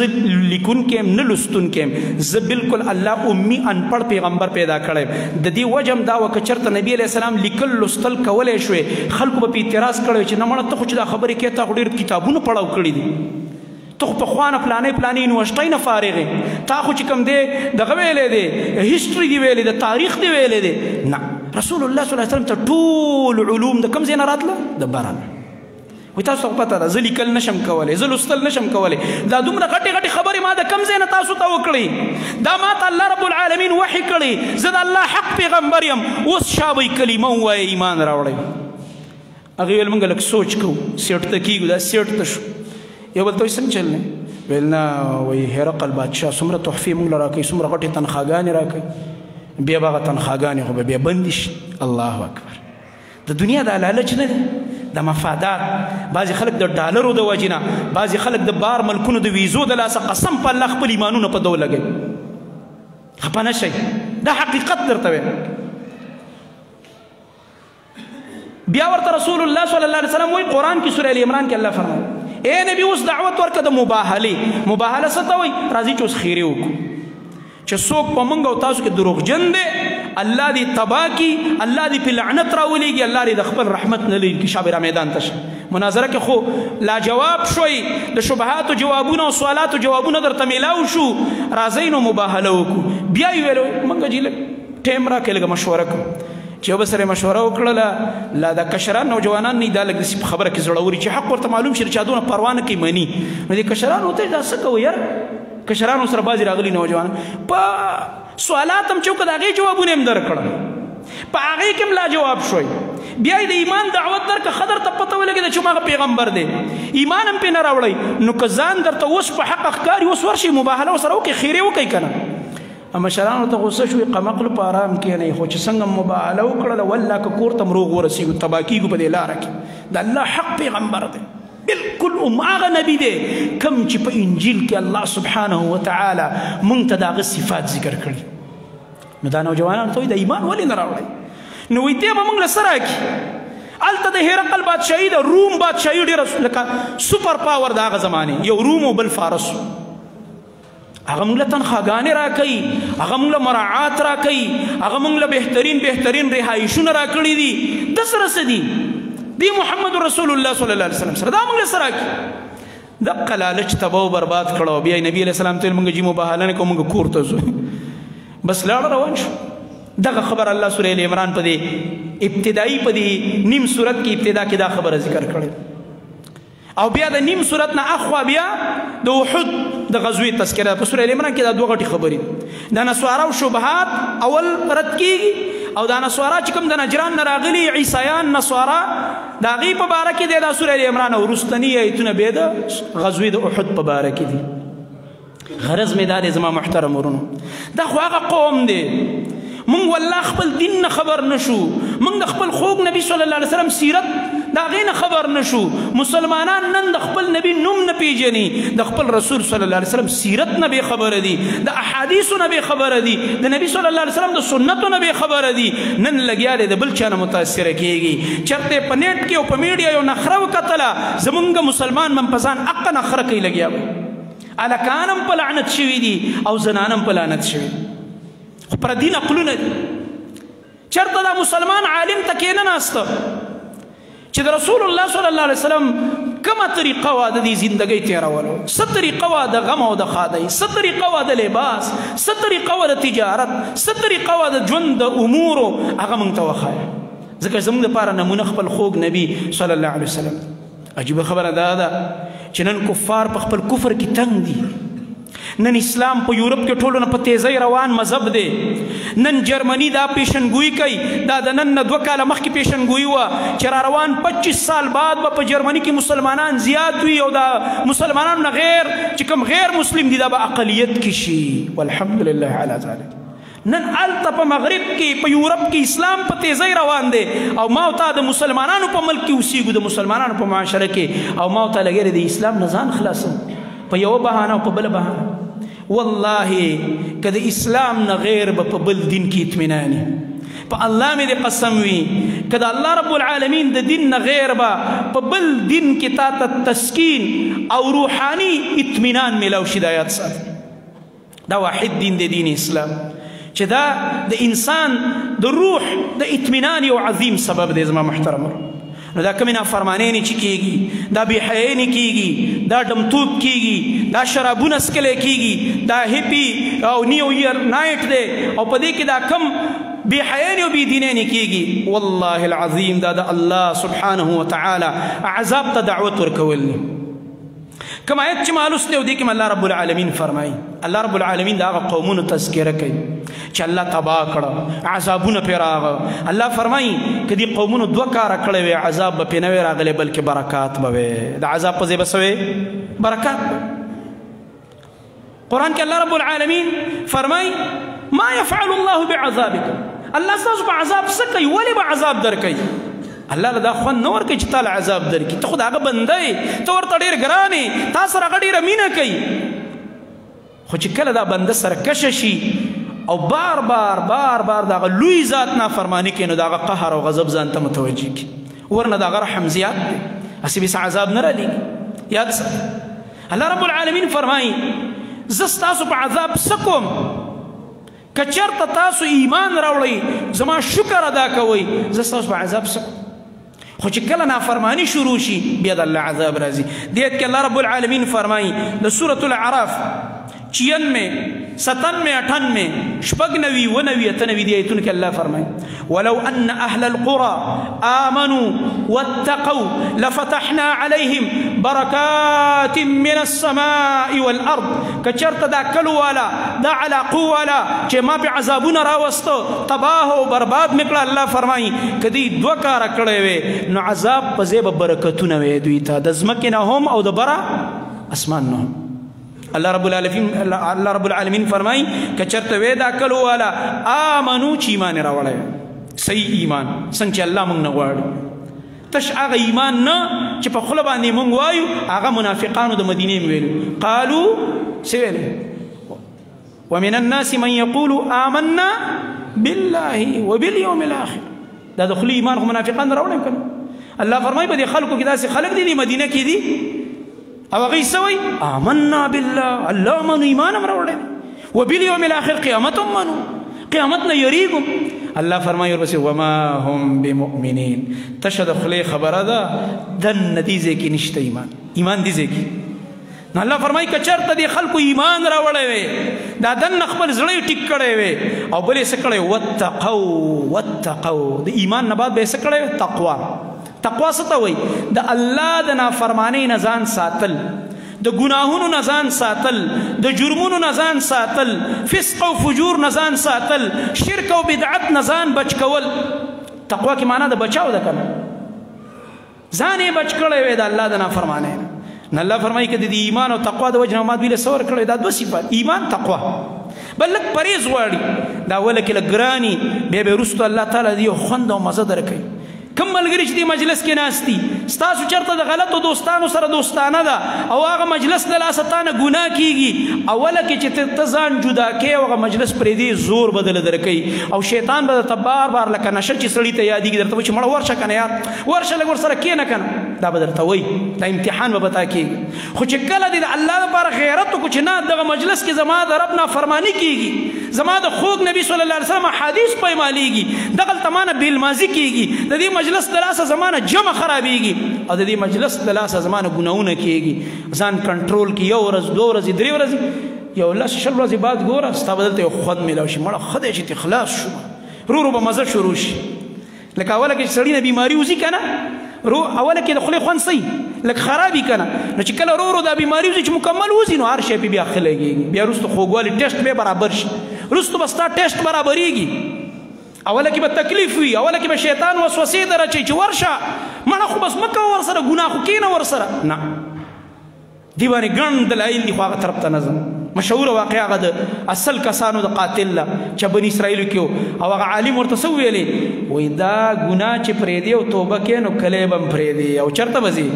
زه لیکونکی یم، نه لوستونکی یم، زه بالکل الله امي انپړ پیغمبر پیدا کړی. د دې وجه هم دا وه که چېرته نبی علیه السلام لیکل لوستل کولی شوې، خلکو به پرې اعتراض کړی چې نه مړه ته خو چې دا خبرې کوې، تا خو ډېر کتابونه پړاو کړي دي، ته خو پخوا نه فلانې فلانې یونیورسټۍ نه فارغ یې، تا خو چې کوم دی دغه ویلی دی، هسټري دې ویلې ده، تاریخ دې ویلی دی. نه، رسول الله صلی الله علیه وسلم ته ټول علوم د کوم ځای نه راتله؟ د بره نه. وایي تاسو ته پته ده زه لیکل نشم کولی، زه لوستل نشم کولی، دا دومره غټې غټې خبرې ما د کوم ځای نه تاسو ته وکړې؟ دا ما ته الله رب العالمین وحي کړې، زه د الله حق پیغمبر یم، اوس شابه کلمه ووایه ایمان راوړئ. هغې ویل موږ لږ سوچ کوو، سیټ ته کېږو، دا سیټ ته شو. یو بل ته وایي څنګه چل دی؟ ویل نه، وایي هرقل بادشاه څومره تحفې موږ له راکوي، څومره غټې تنخواګانې راکوي، بیا به هغه تنخواګانې خو به بیا بندې شي. الله اکبر. د دنیا دا لالچ نه دی، د مفادات. بعضې خلک د ډالرو د وجې نه، بعضې خلک د بار ملکونو د ویزو د لاسه قسم په الله خپل ایمانونه په دو لګوي. خفه نه شئ، دا حقیقت درته وایم. بیا ورته رسول الله صلی الله علیه وسلم وایي قرآن کې سورة آل عمران کې الله فرمایي اے نبی اوس دعوت ورکړه د مباهلې. مباهله څه ته وایي؟ راځي چې اوس خیرې وکړو، چې څوک په موږ او تاسو کې دروغجن دی الله دې تباه کړي، الله دې په لعنت راولېږي، الله دې د خپل رحمت نه لرې کړي. شابه را میدان ته شه. مناظره کې خو لا جواب شوی، د شبهاتو جوابونه او سوالاتو جوابونه درته میلاو شو، راځئ نو مباهله وکړو. بیا یې ویل موږ چې لږ ټایم راکړئ، لږه مشوره کوو. چې یو بل سره مشوره وکړله، لا د کشران نوجوانان نه دا لږ داسې په خبره کې زړوري چې حق ورته معلوم شي، چا دونه پروا نه کوي مني. نو د کشرانو ته دا څه کوي یار، کشرانو سره بعضې راغلي نوجوانان په سوالات هم چې وکړه د هغې جوابونه یې هم درکړل، په هغې کې هم لا جواب شوی. بیا یې د ایمان دعوت درکړه، ښه درته پته ولګېده چې هماغه پیغمبر دی، ایمان هم پرې نه راوړی. نو که ځان درته اوس په حق ښکاري، اوس ورشي مباهله ورسره وکړئ، خیرې وکړئ که نه. مشرانو ته غوسه شوې، قمقلو په آرام کښېنئ، خو چې څنګه مباهله وکړله والله که کور ته هم روغ ورسېږو تباه کېږو په دې لاره کې. د الله حق پیغمبر دی، بالکل هماغه نبي دی کوم چې په انجیل کې الله سبحانه وتعالی مونږ ته د هغه صفات ذکر کړي. نو دا نوجوانانو ته وایي د ایمان ولې نه راوړئ؟ نو وایي دی به مونږ له څه راکړي؟ هلته د هرقل بادشاهي ده، روم بادشاهي ډېره لکه super power د هغه زمانې، یو روم او بل فارس. هغه موږ له تنخواګانې راکوي، هغه موږ له مراعات راکوي، هغه موږ له بهترین بهترین رهایشونه راکړي دي. د سره څه دي؟ دی محمد رسول الله صلی الله علیه وسلم سره دا موږ له څه راکړي؟ دقه لالچ تباه و برباد کړو. بیا نبی علیه السلام ته موږ جي مباهله نه کوو، موږ کور ته ځو، بس لاړ روان شو. دغه خبر الله سورة ال عمران په دې ابتدایي په دې نیم سورت کې ابتدا کې دا خبره ذکر کړې. او بیا د نیم سورت نه اخوا بیا د احد د غزوې تذکره په سورة ال عمران کې دا دوه غټې خبرې د نصارا او شبهات اول رد کیږي، او دا نصارا چې کوم د نجران نه راغلي عیسایان نصارا د هغې په باره کې دی دا سورة ال عمران. او وروستني ایتونه بیا د غزوې د احد په باره کې دي. غرض مې دا دی زما محترم ورونو، دا خو هغه قوم دی مونږ والله خپل دین نه خبر نشو، مونږ د خپل خوږ نبی صلی الله علیه وسلم سیرت د هغې نه خبر نشو. مسلمانان نن د خپل نبی نوم نه پیژني، د خپل رسول صلی الله علیه وسلم سیرت نه بې خبره دي، د احادیثو نه بې خبره دي، د نبی صلی الله علیه وسلم د سنتو نه بې خبره دي. نن لګیا دی د بل چا نه متاثره کیږي. چېرته په نیټ کې او په میډیا یو نخره وکتله، زمونږ مسلمان من په ځان حقه نخره کوي لګیا وي. هلکان هم په لعنت شوي دي او زنان هم په لعنت شوي دي، خو پردي نقلونه دي. چېرته دا مسلمان عالم ته کښېنه ناسته چې د رسول الله صلی الله علیه وسلم کومه طریقه وه د دې زندګۍ تېرولو، څه طریقه وه د غم او د ښادۍ، څه طریقه وه د لباس، څه طریقه وه د تجارت، څه طریقه وه د ژوند د امورو، هغه موږ ته وښایه. ځکه زموږ دپاره نمونه خپل خوږ نبی صلی الله علیه وسلم. عجیبه خبره دا ده چې نن کفار په خپل کفر کې تنګ دي. نن اسلام په یورپ کې ټولو نه په تیزۍ روان مذهب دی. نن جرمني دا پیشنګویي کوي، دا د نن نه 2 کاله مخکې پیشنګویي وه چې را روان 25 سال بعد به په جرمني کې مسلمانان زیات وي او دا مسلمانانو نه غیر چې کوم غیر مسلم دي دا به اقلیت کې شي. والحمد لله علی ذلک. نن هلته په مغرب کې په یورپ کې اسلام په تیزۍ روان دی او ما او تا د مسلمانانو په ملک کې اوسیږو، د مسلمانانو په معاشره کې، او ما او تا لګیا دی د اسلام نه ځان خلاصوو په یوه بهانه او په بله بهانه. والله که د اسلام نه غیر به په بل دین کې اطمینان وي، په الله مې دې قسم وي که د الله رب العالمین د دین نه غیر به په بل دین کې تا ته تسکین او روحاني اطمینان میلاو شي. دا یاد ساته، دا واحد دین دی، دین اسلام، چې دا د انسان د روح د اطمینان یو عظیم سبب دی. زما محترم، نو دا کومې نافرمانۍ نه چې کېږي، دا بې حیايي نه کېږي، دا ډمتوب کېږي، دا شرابونه څکلی کېږي، دا happy او new year night دی، او په دې کې دا کم بې حیايي او بې دینۍ نه کېږي، والله العظیم دا د الله سبحانه وتعالی عذاب ته دعوت ورکول دي. کوم آیت چې ما لوستی او دې کې الله رب العالمین فرمایي، الله رب العالمین د هغه قومونو تذکره کوي چې الله تباه کړه، عذابونه پرې راغه. الله فرمایي که دې قومونو دوه کاره کړی وی، عذاب به پرې نه وی راغلی بلکې برکات به وی. د عذاب په ځای به څه وی؟ برکات به. قرآن کې الله رب العالمین فرمایي ما يفعل الله بعذابكم، الله ستاسو په عذاب څه کوي؟ ولې به عذاب درکوي؟ الله له دا خوند نه ورکوي چې تا له عذاب درکړي، ته خو د هغه بنده یې، ته ورته ډېر ګران یې، تا سره هغه ډېره مینه کوي. خو چې کله دا بنده سرکشه شي او بار بار بار بار د هغه لوی ذات نافرماني کوي، نو د هغه قهر او غضب ځان ته متوجه کړي، ورنه د هغه رحم زیات دی، هسې بې څه عذاب نه رالیږي. یاد ساته، الله رب العالمین فرمایي زه ستاسو په عذاب څه کوم؟ که چېرته تاسو ایمان راوړئ، زما شکر ادا کوئ، زه ستاسو په عذاب څه کوم؟ خو چې کله نافرمانی شروع شي بیا د الله عذاب راځي. دې آیت کې الله رب العالمین فرمایي د سورة الاعراف 96 97 98 96 99 98 دي آیتونو کې الله فرمایي ولو أن أهل القرى آمنوا واتقوا لفتحنا عليهم بركات من السماء والأرض. کچرته دا کلو والا دا علاقو والا چې ما په عذابونه راوستو تباه او برباد میکړه، الله فرمایي کدی دوه کاره کړی وي نو عذاب په ځای به برکتونه وي دوی ته، د ځمکې نه هم او د بره اسمان نه هم. الله رب العالمین، الله رب العالمین فرمایي کچرته وې دا کلو والا آمنو چې ایمان راوړی، صحیح ایمان څنګه چې الله مونږ نه غواړي، تش هغه ایمان نه چې په خوله باندې مونږ وایو. هغه منافقانو د مدینې ویلو، قالو څه ویلې؟ ومن الناس من يقول آمنا بالله وباليوم الآخر. دا د خولې ایمان خو منافقان راوړی کنه. الله فرمایي په دې خلکو کې داسې خلک دي، مدینه کې دي او هغوی څه وایي؟ آمنا بالله، الله منو، ایمان هم راوړی، وبالیوم الاخر، قیامت هم منو، قیامت نه یریږم. الله فرمایي ورپسې وما هم بمؤمنین. تشه د خولې خبره ده، دننه دې ځای کې نشته ایمان، ایمان دې ځای کې. نو الله فرمایي که چېرته دې خلکو ایمان راوړی وی، دا دننه خپل زړه یې ټیک کړی وی او بل یې څه کړی؟ واتقو، واتقو، د ایمان نه بعد به یې څه کړی وی؟ تقوا. تقوا څه ته وایي؟ د الله د نافرمانۍ نه ځان ساتل، د ګناهونو نه ځان ساتل، د جرمونو نه ځان ساتل، فسق او فجور نه ځان ساتل، شرک او بدعت نه ځان بچ کول. تقوا کې معنا د بچاو ده کنه، ځان یې بچ کړی وی د الله د نافرمانۍ نه. نو الله فرمایي که د دې ایمان او تقوا د وجې نه ما دوی له څه ورکړی؟ دا دوه صفات، ایمان تقوا. بل لږ پرهېز غواړي، دا اوله کې لږ ګراني، بیا به وروسته الله تعالی دې یو خوند او مزه درکوي. کوم ملګري چې دې مجلس کې ناست دي، ستاسو چېرته د غلطو دوستانو سره دوستانه ده او هغه مجلس له لاسه تا نه ګناه کېږي، اوله کې چې ته ځان جدا کوې او هغه مجلس پرېږدې، زور به دله درکوي او شیطان به درته بار بار لکه نشه چې سړي ته یادېږي درته وایي چې مړه ورشه که نه یار، ورشه لږ ورسره کښېنه که نه، دا به درته وایي، دا امتحان به په تا کېږي. خو چې کله دې د الله لپاره غیرت وکړو چې نه دغه مجلس کې زما د رب نافرماني کېږي، زما د خوږ نبي صلی الله علیه وسلم احادیث پایمالېږي، دغلته ما نه بېلمازي کېږي، د دې مجلس د لاسه زما نه جمع خرابېږي او د دې مجلس د لاسه زما نه ګناهونه کېږي، ځان کنټرول کړي، یو ورځ دوه ورځې درې ورځې یو لس شل ورځې بعد ګوره ستا به دلته یو خوند میلاو شي، مړه ښه دی چې ترې خلاص شو، ورو ورو به مزه شروع شي. لکه اوله کې چې سړي نه بیماري وځي که نه، رو اوله کې د خولې خوند څه لږ خرابي که نه، نو چې کله ورو ورو دا بیماري وځي چې مکمل وځي نو هر شی پې بیا ښه لګېږي، بیا وروسته خوږوالی ټیسټ بیا برابر شي، وروسته به ستا ټیسټ برابرېږي. اوله کې به تکلیف وي، اوله کې به شیطان وسوسې در اچوي چې ورشه مړه خو بس مه کوه ورسره ګناه، خو کښېنه ورسره، نه دې باندې ګڼ دلایل دي، خو هغه طرف ته نه ځم. مشهوره واقعه هغه د اصل کسانو د قاتل ده چې بني اسرائیلو کې او هغه عالم ورته څه وویلې؟ وایي دا ګناه چې پرېږدې او توبه کوې نو کلی به هم پرېږدې او چېرته به ځې؟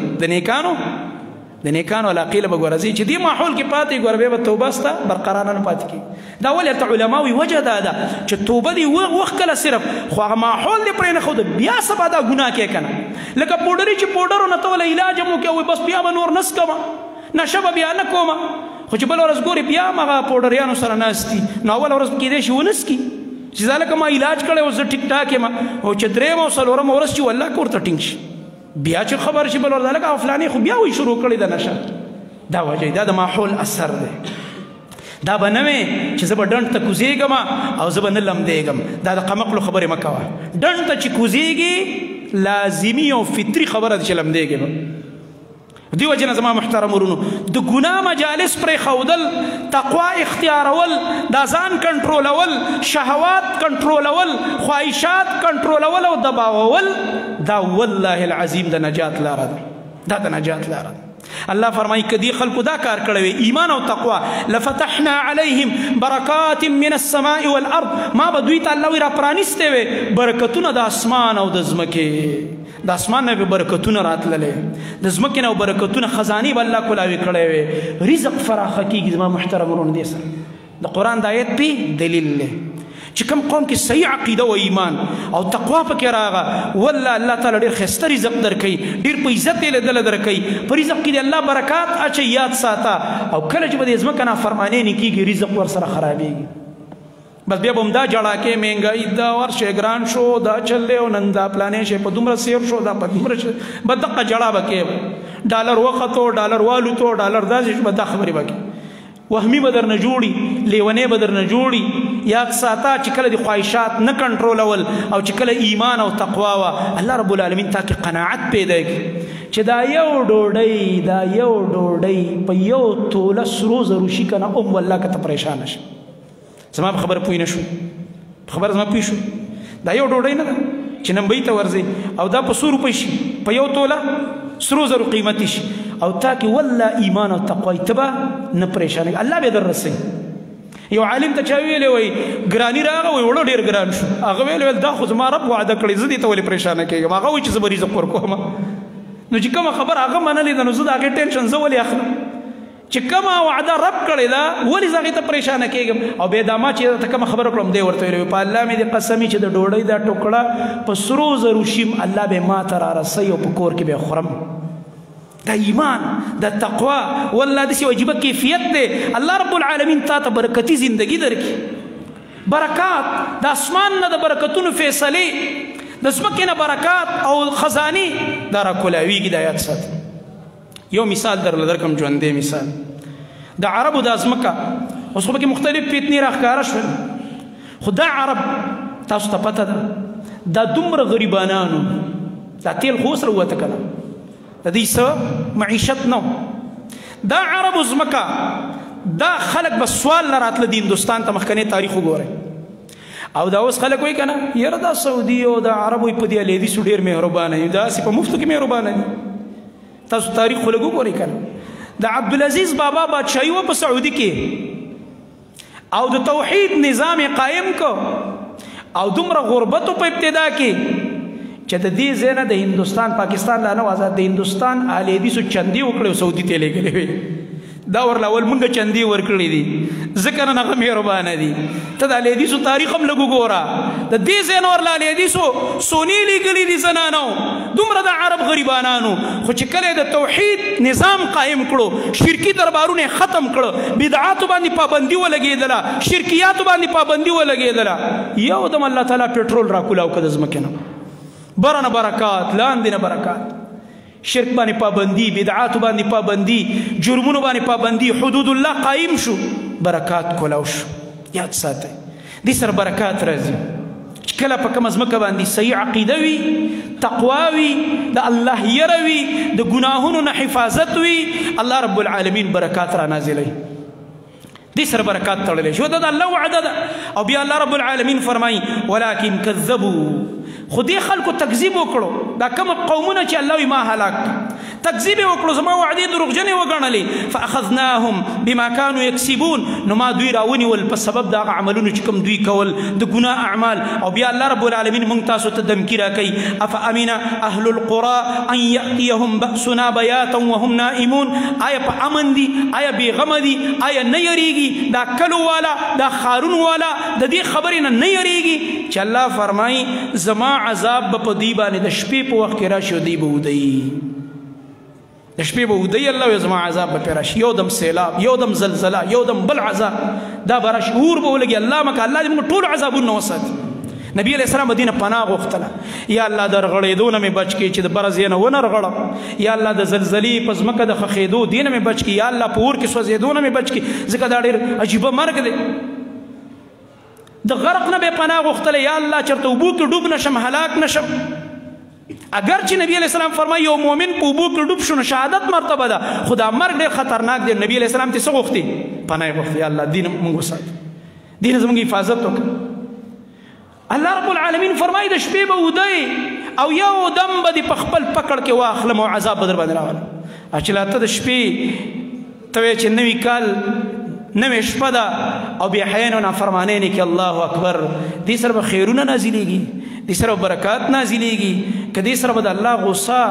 د نیکانو علاقې له به ګوره ځې، چې دې ماحول کې پاتې ګوره بیا به توبه ستا برقراره نه پاتې کېږي. دا ولې ورته علما وایي؟ وجه دا ده چې توبه دې وښکله صرف، خو هغه ماحول دې پرېنښود، بیا سبا دا ګناه کوې که نه، لکه پوډري چې پوډرو نه ته وله علاج هم وکړې وایي بس بیا به نور نه څکمه، نشه به بیا نه کومه، خو چې بله ورځ ګورې بیا هم هغه پوډریانو سره ناست دي، نو اوله ورځ کېدای شي ونه څکي چې دا لکه ما علاج کړی اوس زه ټیک ټاک یم، او چې درېیمه او څلورمه ورځ چې والله کور ته ټینګ شي، بیا چې خبر شي بل ورځ لکه فلانې خو بیا وایي شروع کړې ده نشه. دا وجه دا د ماحول اثر دی. دا به نه وي چې زه به ډنډ ته کوزېږم او زه به نه لمدېږم، دا د قمقلو خبرې مه کوه. ډنډ ته چې کوزېږي لازمي او فطري خبره ده چې لمدېږې به. دی وجه نه زما محترم ورونو د ګناه مجالس پرېښودل، تقوا اختیارول، دا ځان کنټرولول، شهوات کنټرولول، خواهشات کنټرولول او دباول، دا والله العظیم د نجات لاره ده، دا د نجات لاره ده. الله فرمایي که دې خلکو دا کار کړی وي، ایمان او تقوا، لفتحنا علیهم برکات من السماء والارض، ما به دوی ته الله وایي را پرانیستی وی برکتونه د اسمان او د ځمکې، د اسمان نه به برکتونه راتللې، د ځمکې نه برکتونه، خزانې به الله کولاوې کړی وي، رزق فراخه کېږي. زما محترم ورونو دې سره د قرآن د آیت پې دلیل دی چې کوم قوم کې صحیح عقیده و ایمان او تقوا پکې راغه، والله الله تعالی ډېر ښایسته رزق درکوي، ډېر په عزت یې له دله درکوي، په رزق کې دې الله برکات اچوي، یاد ساته. او کله چې به دې ځمکه نافرمانۍ نه کېږي، رزق ورسره خرابېږي. بس بیا به هم دا جړا کې مهنګایي دا ورشه ګران شو، دا چل دی، او نن دا پلانې شی په دومره سیر شو، دا په دومره شی، بس دقه جړا به کوې، ډالر وختو، ډالر والوتو، ډالر داسې شو، بس دا خبرې به کوې. وهمي به درنه جوړي، لیونی به درنه جوړي. یاد ساته چې کله د خواهشات نه کنټرولول او چې کله ایمان او تقوا وه، الله رب العالمین تا کې قناعت پیدا کړي چې دا یو ډوډۍ، دا یو ډوډۍ په یو توله سرو زرو شي که نه، هم والله که ته پریشانه شې. زما په خبره پوه نه شو، په خبره زما پوه شو. دا یو ډوډۍ نه ده چې نمبۍ ته ورځې او دا په څو روپۍ شي، په یو توله سرو زرو قیمتي شي، او تا کې والله ایمان او تقوا ته به نه پریشانېږي، الله به در رسوي. یو عالم ته چا ویلی وایي ګراني راغه، وایي وړو ډېر ګران شو. هغه ویل ویل دا خو زما رب وعده کړې، زه دې ته ولې پریشانه کېږم؟ هغه وایي چې زه به رزق ورکوم. نو چې کومه خبره هغه منلې ده، نو زه د هغې ټینشن زه ولې اخلم؟ چې کومه وعده رب کړې ده ولې زه هغې ته پریشانه کېږم؟ او بیا دا ما چې ته کومه خبره کړم دی ورته ویلی، په الله مې دې قسم چې د ډوډۍ دا ټوکړه په سرو زرو شیم، الله به ما ته را رسوي او په کور کې به یې خورم. دا ایمان، دا تقوا، والله داسې یو عجیبه کیفیت دی. الله رب العالمین تا ته برکتي زندگی درکړي، برکات د اسمان نه د برکتونو فیصلې، د ځمکې نه برکات او خزانې دا را کولاویږي. دا یاد ساته. یو مثال درله درکم، ژوندی مثال د عربو دا ځمکه اوس خو پکې مختلف فتنې راښکاره شول، خو دا عرب تاسو ته پته ده دا دومره غریبانانو، دا تیل خو اوس راووته که نه، د دوی څه معیشت نه. دا عربو ځمکه دا خلک به سوال نه راتله د هندوستان ته، مخکنی تاریخ وګورئ. او دا اوس خلک وایي که نه یاره دا سعودي او دا عرب وایي په دې اهل ډېر مهربانه دي، داسې په مفتو کې مهربانه دي. تاسو تاریخ خو لږ وګورئ که نه، د عبدالعزیز بابا بادشاهي وه په سعودي کې، او د توحید نظام یې قایم کو، او دومره غربت په ابتدا کې چې د دې ځای نه د هندوستان، پاکستان لا نه و ازاد، د هندوستان اهل حدیثو چندې وکړې او سعودي ته یې لېږلې وې. دا ورله اول مونږ چندې ورکړې دي، ځکه نن هغه مهربانه دي. ته د اهل حدیثو تاریخ هم لږ وګوره، د دې ځای نه ورله اهل حدیثو سونې لېږلې دي زنانو، دومره د عرب غریبانانو. خو چې کله د توحید نظام قایم کړو، شرکي دربارونه یې ختم کړو، بدعاتو باندې پابندي ولګېدله، شرکیاتو باندې پابندي ولګېدله، یو دم الله تعالی پټرول راکولاو که د ځمکې نه، بره نه برکات، لاندې نه برکات. شرک باندې پابندي، بدعات باندې پابندي، جرمونو باندې پابندي، حدود الله قایم شو، برکات کولاو شو. یاد ساتئ دې سره برکات راځي. چې کله په کومه ځمکه باندې صحیح عقیده وي، تقوا وي، د الله یره وي، د ګناهونو نه حفاظت وي، الله رب العالمین برکات را نازلوي. دې سره برکات تړلی شو، دا د الله وعده ده. او بیا الله رب العالمین فرمایي ولكن کذبوا، خو دې خلکو تکذیب وکړو. دا کوم قومونه چې الله ما هلاک، تکذیب وکړو، زما وعدې دروغجنې وګڼلې. فاخذناهم بما كانوا يكسبون، نو ما دوی راونیول په سبب د هغه عملونو چې کوم دوی کول، د ګناه اعمال. او بیا الله رب العالمین موږ تاسو ته دمکي راکوي، افامن اهل القرى ان ياتيهم باسنا بياتا وهم نائمون. آیا په امن دي؟ آیا بېغمه دي؟ آیا نه یریږي دا کلو والا، دا ښارونو والا د دې خبرې نه نه یریږي چې الله فرمایي زما عذاب به په دوی باندې د شپې په وخت کې راشي او دوی به وده د شپې به ودی، الله وایي زما عذاب به پرې راشي، یو دم سیلاب، یو دم زلزله، یو دم بل عذاب دا به راشي، اور به ولګي. الله مکه الله دې موږ ټول عذابونه وساتي. نبی علیہ السلام دینه پناه غوښتله، یا الله د رغړېدو نه مې بچ کړي چې د بره ځای نه ونه رغړم، یا الله د زلزلې په ځمکه د ښخېدو دې نه مې بچ کړي، یا الله په اور کې سوځېدو نه مې بچ کړي، ځکه دا ډېر عجیبه مرګ دی. د غرق نه به پناه غوښتله، یا الله چېرته اوبو کې ډوب نه شم، هلاک نه شم. اگر چې نبی علیہ السلام فرمایي یو مؤمن په اوبو کې ډوب شو نو شهادت مرتبه ده، خو دا مرګ ډېر خطرناک دی. نبی علیہ السلام ته څه غوښتي؟ پناه یې غوښتي، یا الله دین موږ وساتي، دین زموږ حفاظت وکړي. الله رب العالمین فرمایي د شپې به وده او یو دم به دې په خپل پکړ کې واخلم او عذاب به در باندې راولم. چې لا ته د شپې ته وایې چې نوي کال نوې شپه ده او بې حیانه او نافرمانۍ نه کې، الله اکبر، دې سره به خیرونه نازلېږي، دې سره به برکات نازلېږي، که دې سره به د الله غصه،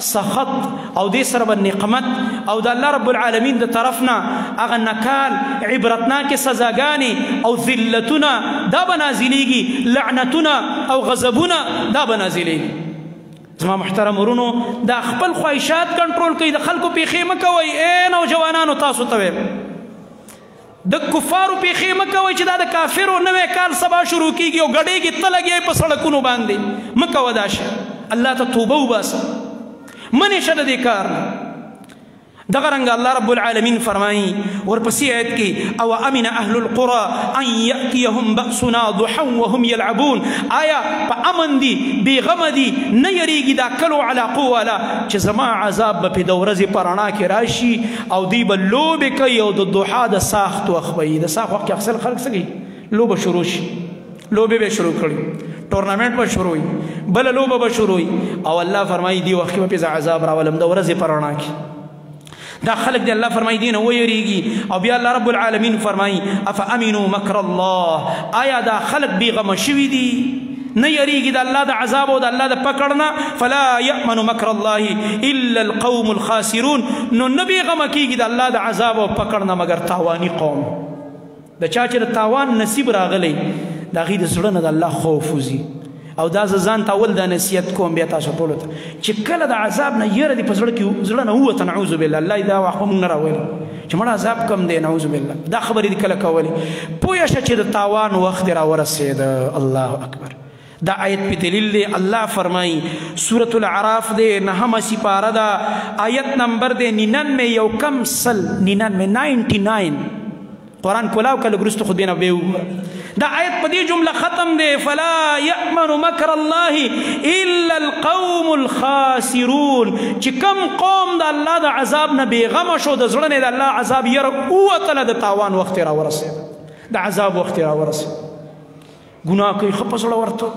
سخط او دې سره به نقمت او د الله رب العالمین د طرف نه هغه نکال، عبرتناکې سزاګانې او ذلتونه دا به نازلېږي، لعنتونه او غضبونه دا به نازلېږي. زما محترم ورونو، دا خپل خواهشات کنټرول کړئ، د خلکو پېښې مه کوئ. ای نوجوانانو تاسو ته وایم، د کفارو پېښې مه کوئ چې دا د کافرو نوی کال سبا شروع کېږي او ګډېږي، ته لګېږي په سړکونو باندې. مه کوه دا شی، الله ته توبه وباسه، منې شه د دې کار نه. دغه رنګ الله رب العالمین فرمایي ورپسې آیت کې او امن اهل القرى ان یاتیهم بأسنا ضحا وهم یلعبون. آیا په امن دي، بېغمه دي، نه یریږي دا کلو علاقو والا چې زما عذاب به پې د ورځې په رڼا کې راشي او دوی به لوبې کوي او د ضحا د ساخت وخت به وي. د ساخت وخت کې اکثر خلک څه کوي؟ لوبه شروع شي، لوبې به شروع کړي، ټورنمنټ به شروع وي، بله لوبه به شروع وي. او الله فرمایي دې وخت کې به پې زه عذاب راولم د ورځې په رڼا کې. دا خلق دی الله فرمایي دین ویریږي. او بیا الله رب العالمین فرمایي افامنوا مکر الله. آیا دا خلق بیغمه شوي دي، نه یریږي د الله د عذاب او د الله د پکړ نه؟ فلا یأمن مکر الله الا القوم الخاسرون. نو نه بیغمه کیږي د الله د عذاب او پکړ نه مګر تاواني قوم. د چا چې د تاوان نصیب راغلی د هغې د زړه نه د الله خوف وځي. او دا زه ځان ته اول دا نصیحت کوم بیا تاسو ټولو ته چې کله د عذاب نه یره دې په زړه کې زړه نه ووته، نعوذ بالله، الله دا وخت مونږ نه راولي چې مړه عذاب کم دی، نعوذ بالله، دا خبرې دې کله کولې، پوه شه چې د تاوان وخت دې راورسېده. الله اکبر. دا آیت په دلیل دی. الله فرمایي سورة العراف دی، نهمه سپاره ده، آیت نمبر دی 99 یو کم سل 99 99. قرآن کولاو کله وروسته خو دې نه بیا وګوره. دا آیت په دې جمله ختم دی، فلا یأمن مکر الله الا القوم الخاسرون. چې کم قوم د الله د عذاب نه بېغمه شو، د زړه نه د الله عذاب یره ووتله، د تاوان وخت یې راورسېد، د عذاب وخت یې راورسېد. ګناه کوي ښه په زړه ورته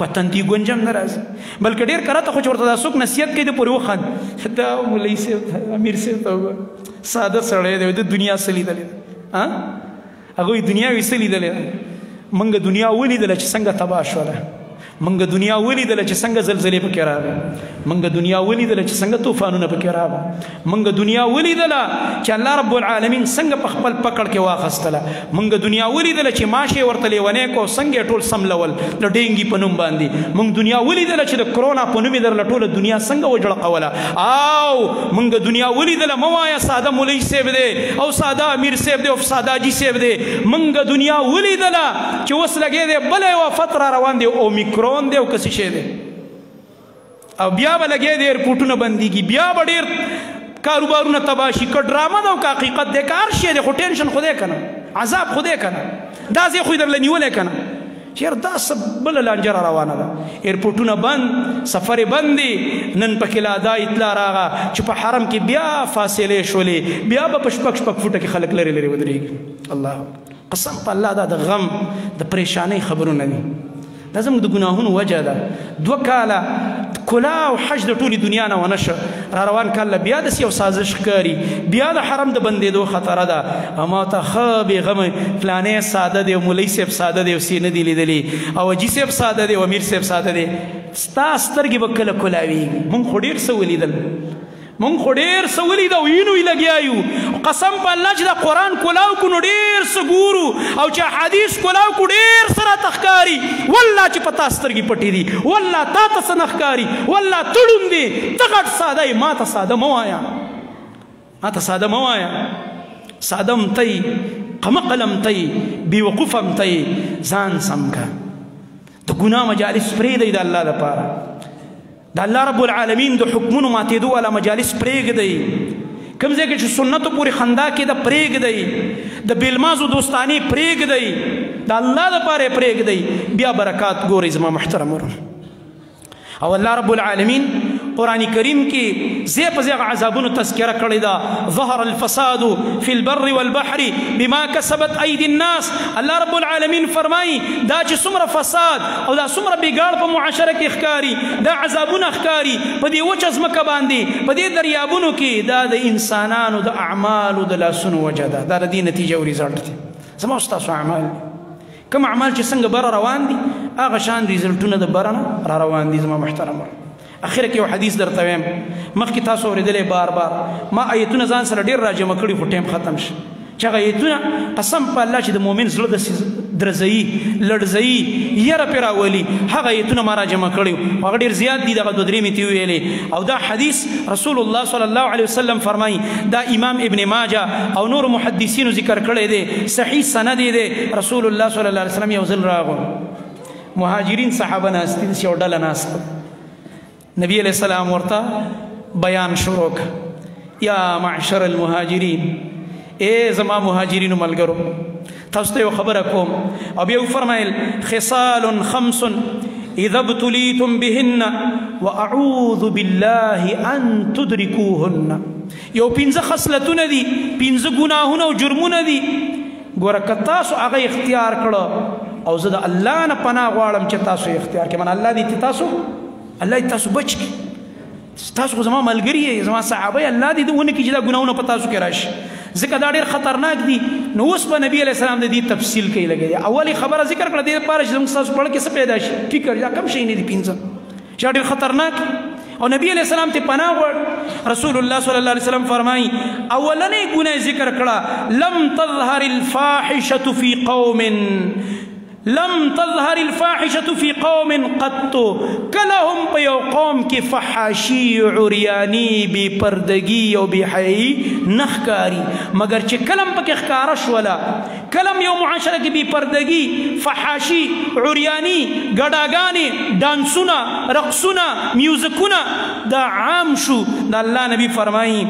په تندي ګونجه هم نه راځي، بلکې ډېر کرته خو چې ورته دا څوک نصیحت کوي ده پورې وخاندي، دا مولوي صاحب امیر صاحب ته وګوره، ساده سړی دی، د دنیا څه لیدلې ده، هغوی دنیا یې څه لیدلې ده؟ موږ دنیا ولیدله چې څنګه تباه شوله، موږ دنیا ولیدله چې څنګه زلزلې پکې راغلې، موږ دنیا ولیدله چې څنګه طوفانونه پکې راغلل، موږ دنیا ولیدله چې الله رب العالمین څنګه په خپل پکړ کې واخیستله، موږ دنیا ولیدله چې ماشې ورته لیونی کو څنګه یې ټول سملول د ډینګي په نوم باندې، موږ دنیا ولیدله چې د کرونا په نوم یې درله ټوله دنیا څنګه وجړقوله. او موږ دنیا ولیدله، مه وایه ساده مولوي صاحب دی او ساده امیر صاحب دی او ساده حاجي صاحب دی، موږ دنیا ولیدله چې اوس لګې دی بله یوه فتره روان دی، اومیکرون دی او کسی شی دی، او بیا به لګې دی ایرپورټونه بندیږي، بیا به ډېر کاروبارونه تباه شي. که ډرامه ده او که حقیقت دی، که هر شی دی، خو ټینشن خو دی که نه، عذاب خو دی که نه، دا ځای خو یې درله نیولی که نه، چېرې دا څه بله لانجه را روانه ده، ایرپورټونه بند، سفر یې بند دی. نن پکې لا دا اطلاع راغه چې په حرم کې بیا فاصلې شولې، بیا به په شپږ شپږ فوټه کې خلک لرې لرې ودرېږي. الله قسم په الله، دا د غم د پریشانۍ خبرونه دي، دا زموږ د ګناهونو وجه ده. 2 کاله کلا او حج د ټولې دنیا نه ونه شه، را روان کال له بیا داسې یو سازش ښکاري، بیا د حرم د بندېدو خطره ده. او ما ته ښه بېغمه فلانی ساده دی او مولوي صاحب ساده دی او څه نه دي لیدلي، او حاجي صاحب ساده دی او امیر صاحب ساده دی، ستا سترګې به کله کلاویږي. مونږ خو ډېر څه ولیدل، مونږ خو ډېر څه ولید او وینو یې لګیا یو. قسم په الله چې دا قرآن کولاو کړو نو ډېر څه ګورو، او چې احادیث کولاو کړو ډېر څه راته ښکاري. والله چې په تا سترګې پټې دي، والله تا ته څه نه ښکاري، والله ته ړوند یې، ته غټ ساده یې، ما ته ساده مه وایه، ما ته ساده مه وایه. ساده هم ته یې، قمقل هم ته یې، بېوقوف هم ته یې، ځان سم کړه. د ګناه مجالس پرېږدئ د الله دپاره، د الله رب العالمین د حکمونو ماتېدو والا مجالس پرېږدئ. کوم ځای کې چې سنتو پورې خندا کېده پرېږدئ، د بېلمازو دوستانې پرېږدئ، د الله دپاره یې پرېږدئ، بیا برکات ګورئ زما محترم ورونه. او الله رب العالمین قرآن کریم کې ځای په ځای هغه عذابونو تذکره کړې ده. ظهر الفساد فی البر والبحر بما کسبت ایدی الناس. الله رب العالمین فرمایي دا چې څومره فساد او دا څومره بګاړ په معاشره کې ښکاري، دا عذابونه ښکاري په دې وچه ځمکه باندې، په دې دریابونو کې، دا د انسانانو د اعمالو د لاسونو وجه ده، دا د دې نتیجه او ریزلټ دی. زما ستاسو اعمال کوم اعمال چې څنګه بره روان دي هغه شان ریزلټونه د بره نه را روان دي. زما محترم ورونه، اخر کې یو حدیث درته وایم، مخکې تاسو اورېدلی بار بار، ما ایتونه ځان سره ډېر راجمع کړي خو ټایم ختم شي. چې هغه ایتونه قسم په الله چې د مؤمن زړه داسې درځوي، لړزوي، یره پرې راولي، هغه ایتونه ما راجمع کړي وو، هغه ډېر زیات دي، دغه دوه درې مې ترې وویلې. او دا حدیث رسول الله صلی الله علیه وسلم فرمایي، دا امام ابن ماجه او نور محدثینو ذکر کړی دی، صحیح سند یې دی. رسول الله صلی الله علیه وسلم یو ځل راغو، مهاجرین صحابه ناست دي، داسې یو ډله ناسته، نبی علیه السلام ورته بیان شروع کړ. یا معشر المهاجرین، ای زما مهاجرینو ملګرو، تاسو ته یو خبره کوم. او بیا وفرمایل خصال خمس اذا ابتلیتم بهن واعوذ بالله ان تدرکوهن. یو پنځه خصلتونه دي، پنځه ګناهونه او جرمونه دي، ګوره که تاسو هغه اختیار کړه او زه د الله نه پناه غواړم چې تاسو اختیار کړئ، من الله دې تاسو، الله دې تاسو بچ کړي، تاسو خو زما ملګري یئ، زما صحابه، الله دې ونه کړي چې دا ګناهونه په تاسو کې راشي، ځکه دا ډېر خطرناک دي. نو اوس به نبی علیه السلام د دې تفصیل کوي لګی دی. اولې خبره ذکر کړه دې لپاره چې زموږ ستاسو په اړه کې څه پیدا شي فکر، دا کم شی نه دي پنځه چې ډېر خطرناک. او نبی علیه السلام ته پناه غواړ. رسول الله صلی الله علیه وسلم فرمایي اولنې ګناه ذکر کړه لم تظهر الفاحشة في قوم، لم تظهر الفاحشة في قوم قط، کله هم په یو قوم کې فحاشي، عریاني، بې پردګي او بې حیايي نه ښکاري، مګر چې کله هم پکې ښکاره شوله، کله هم یو معاشره کې بې پردګي، فحاشي، عریاني، ګډاګانې، ډانسونه، رقصونه، میوزکونه دا عام شو، د الله نبی فرمایي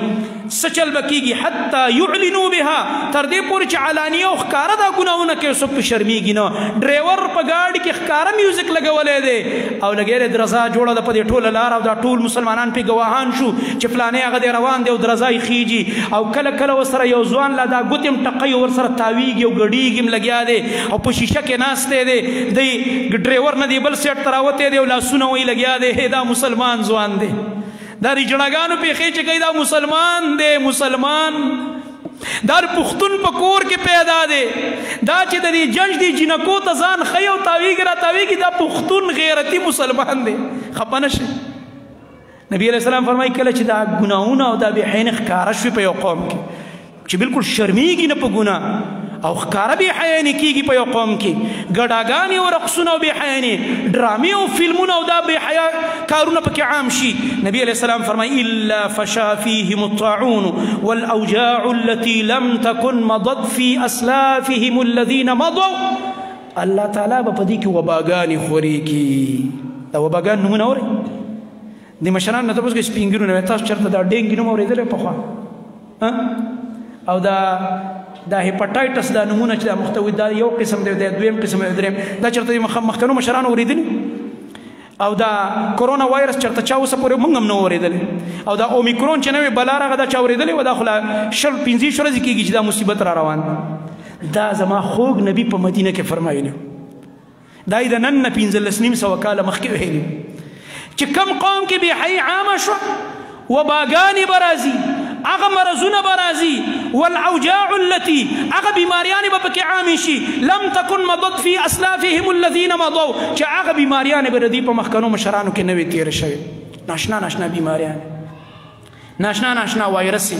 څه چل به کېږي؟ حتی یعلنو بها، تر دې پورې چې علانیه او ښکاره دا ګناهونه کوي، څوک پرې شرمېږي نه. ډریور په ګاډي کې ښکاره میوزیک لګولی دی او لګیا دی درزا جوړه ده په دې ټوله لاره، او دا ټول مسلمانان پرې ګواهان شو چې فلانی هغه دی روان دی او درزا یې خیږي، او کله کله ورسره یو ځوان لا دا ګوتې هم ټقوي ورسره تاویږي او ګډېږي هم لګیا دی او په شیشه کې ناست دی، دی ډریور نه دی بل سیټ ته راوتی دی او لاسونه وایي لګیا دی، دا مسلمان ځوان دی، دا ریجړاګانو پیښې چې کوي دا مسلمان دی، مسلمان دا پښتون په کور کې پیدا دی، دا چې د دې جنج دی جینکو ته ځان ښیي او تاویږي را تاویږي، دا پښتون غیرتي مسلمان دی. خفه نه شي. نبی علیه السلام فرمایي کله چې دا ګناهونه او دا بې حیانې ښکاره شوې په یو قوم کې چې بالکل شرمیږي نه په ګناه او ښکاره بې حیانې کېږي په یو قوم کې، ګډاګانې او رقصونه او بې حیانې، ډرامې او فلمونه او دا بې حیا کارونه پکې عام شي، نبی علیه السلام فرمایي الا فشا فیهم الطاعون والاوجاع التي لم تكن مضت في اسلافهم الذين مضوا. الله تعالی به په دې کې وباګانې خورې کړي. دا وباګان نومونه اورئ؟ د مشرانو نه تاسو کې سپینګیرو نه تاسو چېرته دا ډینګي نوم اورېدلی پخوا؟ او دا هیپاټایټس دا نمونه چې دا مختوي، دا یو قسم دی، دا دویم قسم دی، دریم، دا چېرته مخکنو مشرانو اورېدلي؟ او دا کرونا وایرس چېرته چا اوسه پورې موږ هم نه اورېدلی؟ او دا اومیکرون چې نوې بلا راغله دا چا اورېدلې وه؟ دا خو لا 20 25 ورځې کېږي چې دا مصیبت را روان دی. دا زما خوږ نبی په مدینه کې فرمایلی، دا یې د نن نه 15.5 کاله مخکې ویلي چې کم قوم کې بې حیايي عامه شوه، وباګانې به راځي، هغه مرضونه به راځي، والاوجاع التي، هغه بیماریانې به پکې عامې شي، لم تکن مضت فی اسلافهم الذین مضوا، چې هغه بیماریانې به د دوی په مخکنو مشرانو کې نه وې تېرې شوې. ناشنا ناشنا بیماریانې، ناشنا ناشنا وایرس،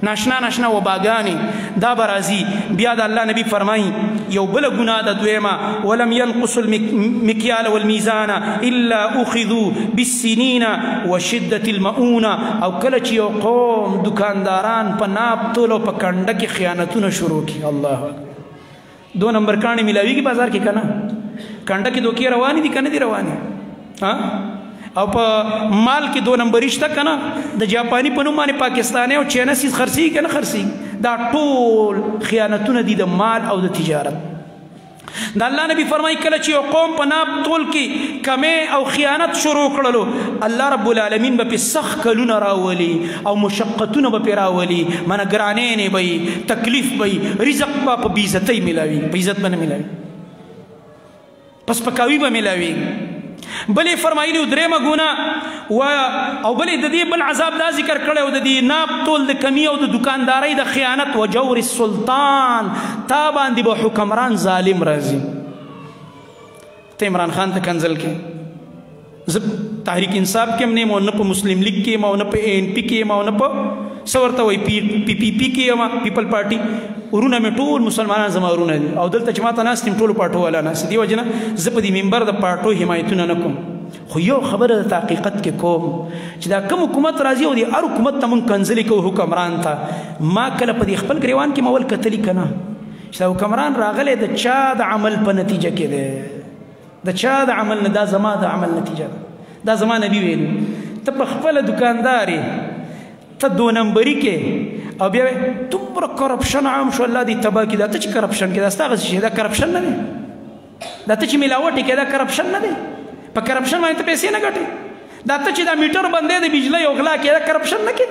ناشنا ناشنا وباګانې دا به راځي. بیا د الله نبی فرمایي یو بله ګناه ده دویمه، ولم ينقص المکیال والمیزان الا اخذوا بالسنین وشدة المؤونه. او کله چې یو قوم دکانداران په ناپ تول او په کنډه کې خیانتونه شروع کړي، الله اکبر، 2 نمبر کاڼې میلاویږي بازار کې که نه؟ کنډه کې دوکې روانې دي که نه دي روانې؟ او په مال کې 2 نمبري شته که نه؟ د جاپاني په نوم باندې پاکستاني او چینه څیز خرڅېږي که نه خرڅېږي؟ دا ټول خیانتونه دي د مال او د تجارت. د الله نبی فرمایي کله چې یو قوم په ناپ تول کې کمی او خیانت شروع کړلو، الله رب العالمین به پې سخت کلونه راولي او مشقتونه به پې راولي، منه ګرانې به وي، تکلیف به وي، رزق به په بې عزتۍ میلاوي، په عزت به نه میلاوي، په سپکاوي به میلاوي. بلې فرمایلی درېیمه ګناه او بلې د دې بل عذاب دا ذکر کړی او د دې ناپ تول د کمی او د دکاندارۍ د خیانت، وجور السلطان، تا باندې به حکمران ظالم راځي. ته عمران خان ته کنځل کې، زه تحریک انصاف کې هم نه یم او نه په مسلم لیګ کې یم او نه په اے این پي کې یم او نه په څه ورته وایي پي پي پي کې یم، پیپل پارټي. ورونه مې ټول مسلمانان زما ورونه دي او دلته چې ما ته ناست یم ټولو پارټو والا ناست دي. وجه نه زه په دې منبر د پارټو حمایتونه نه کوم، خو یو خبره د حقیقت کې کوم چې دا کوم حکومت راځي او دې هر حکومت ته مونږ کنځلې کوو حکمران ته، ما کله په دې خپل ګریوان کې مول کتلی که نه چې دا حکمران راغلی د چا د عمل په نتیجه کې دی، د چا د عمل نه، دا زما د عمل نتیجه ده. دا زما نبی ویلي ته په خپله دکاندار یې، ته دو نمبري کې او بیا دومره کرپشن عام شو، الله دې تباه کړي. دا ته چې کرپشن کې، دا ستا هغسې شی، دا کرپشن نه دی. دا ته چې ملاوټې کې، دا کرپشن نه دی. په کرپشن باندې ته پیسې نه ګټې. دا ته چې دا میټر بندې د بجلۍ او غلا کې، دا کرپشن نه کې.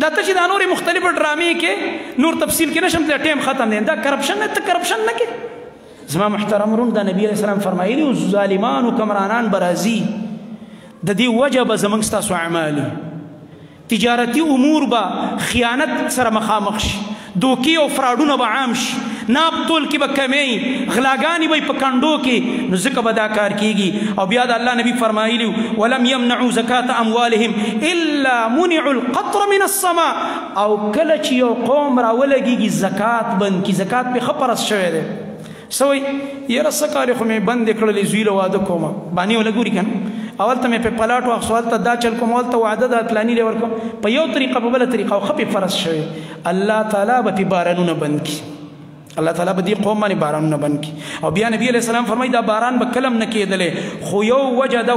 دا ته چې دا نورې مختلفې ډرامې کې، نور تفصیل کې نشم تللی، ټایم ختم دی، دا کرپشن نه، ته کرپشن نه کې. زما محترم ورون، دا نبی علیه السلام فرمایلي و ظالمان حکمرانان به راځي، د دې وجه به زموږ ستاسو اعمالي تجارتي امور به خیانت سره مخامخ شي، دوکې او فراډونه به عام شي، ناپ تول کې به کمی، غلاګانې به په کندو کې، نو ځکه به دا کار کیږي. او بیا د الله نبی فرمایلی ولم يمنعوا زکات اموالهم الا منعوا القطر من السماء. او کله چې یو قوم راولګیږي زکات بند کی، زکات په ښه پرس شوی دی، سوی یاره څه کار خو مې بند کړلې، زوی له واده کومه باندې ولګوري که نه، اول ته مې په پلاټ واخیست، هلته دا چل کوم، هلته وعده ده پلاني له ورکوم، په یو طریقه په بله طریقه، او ښه پې فرض شوی، الله تعالی به پې بارانونه بند کړي. الله تعالی به دې قوم باندې بارانونه بند کړي. او بیا نبی علیه السلام فرمایي دا باران به کلم نه کېدلی، خو یو وجه ده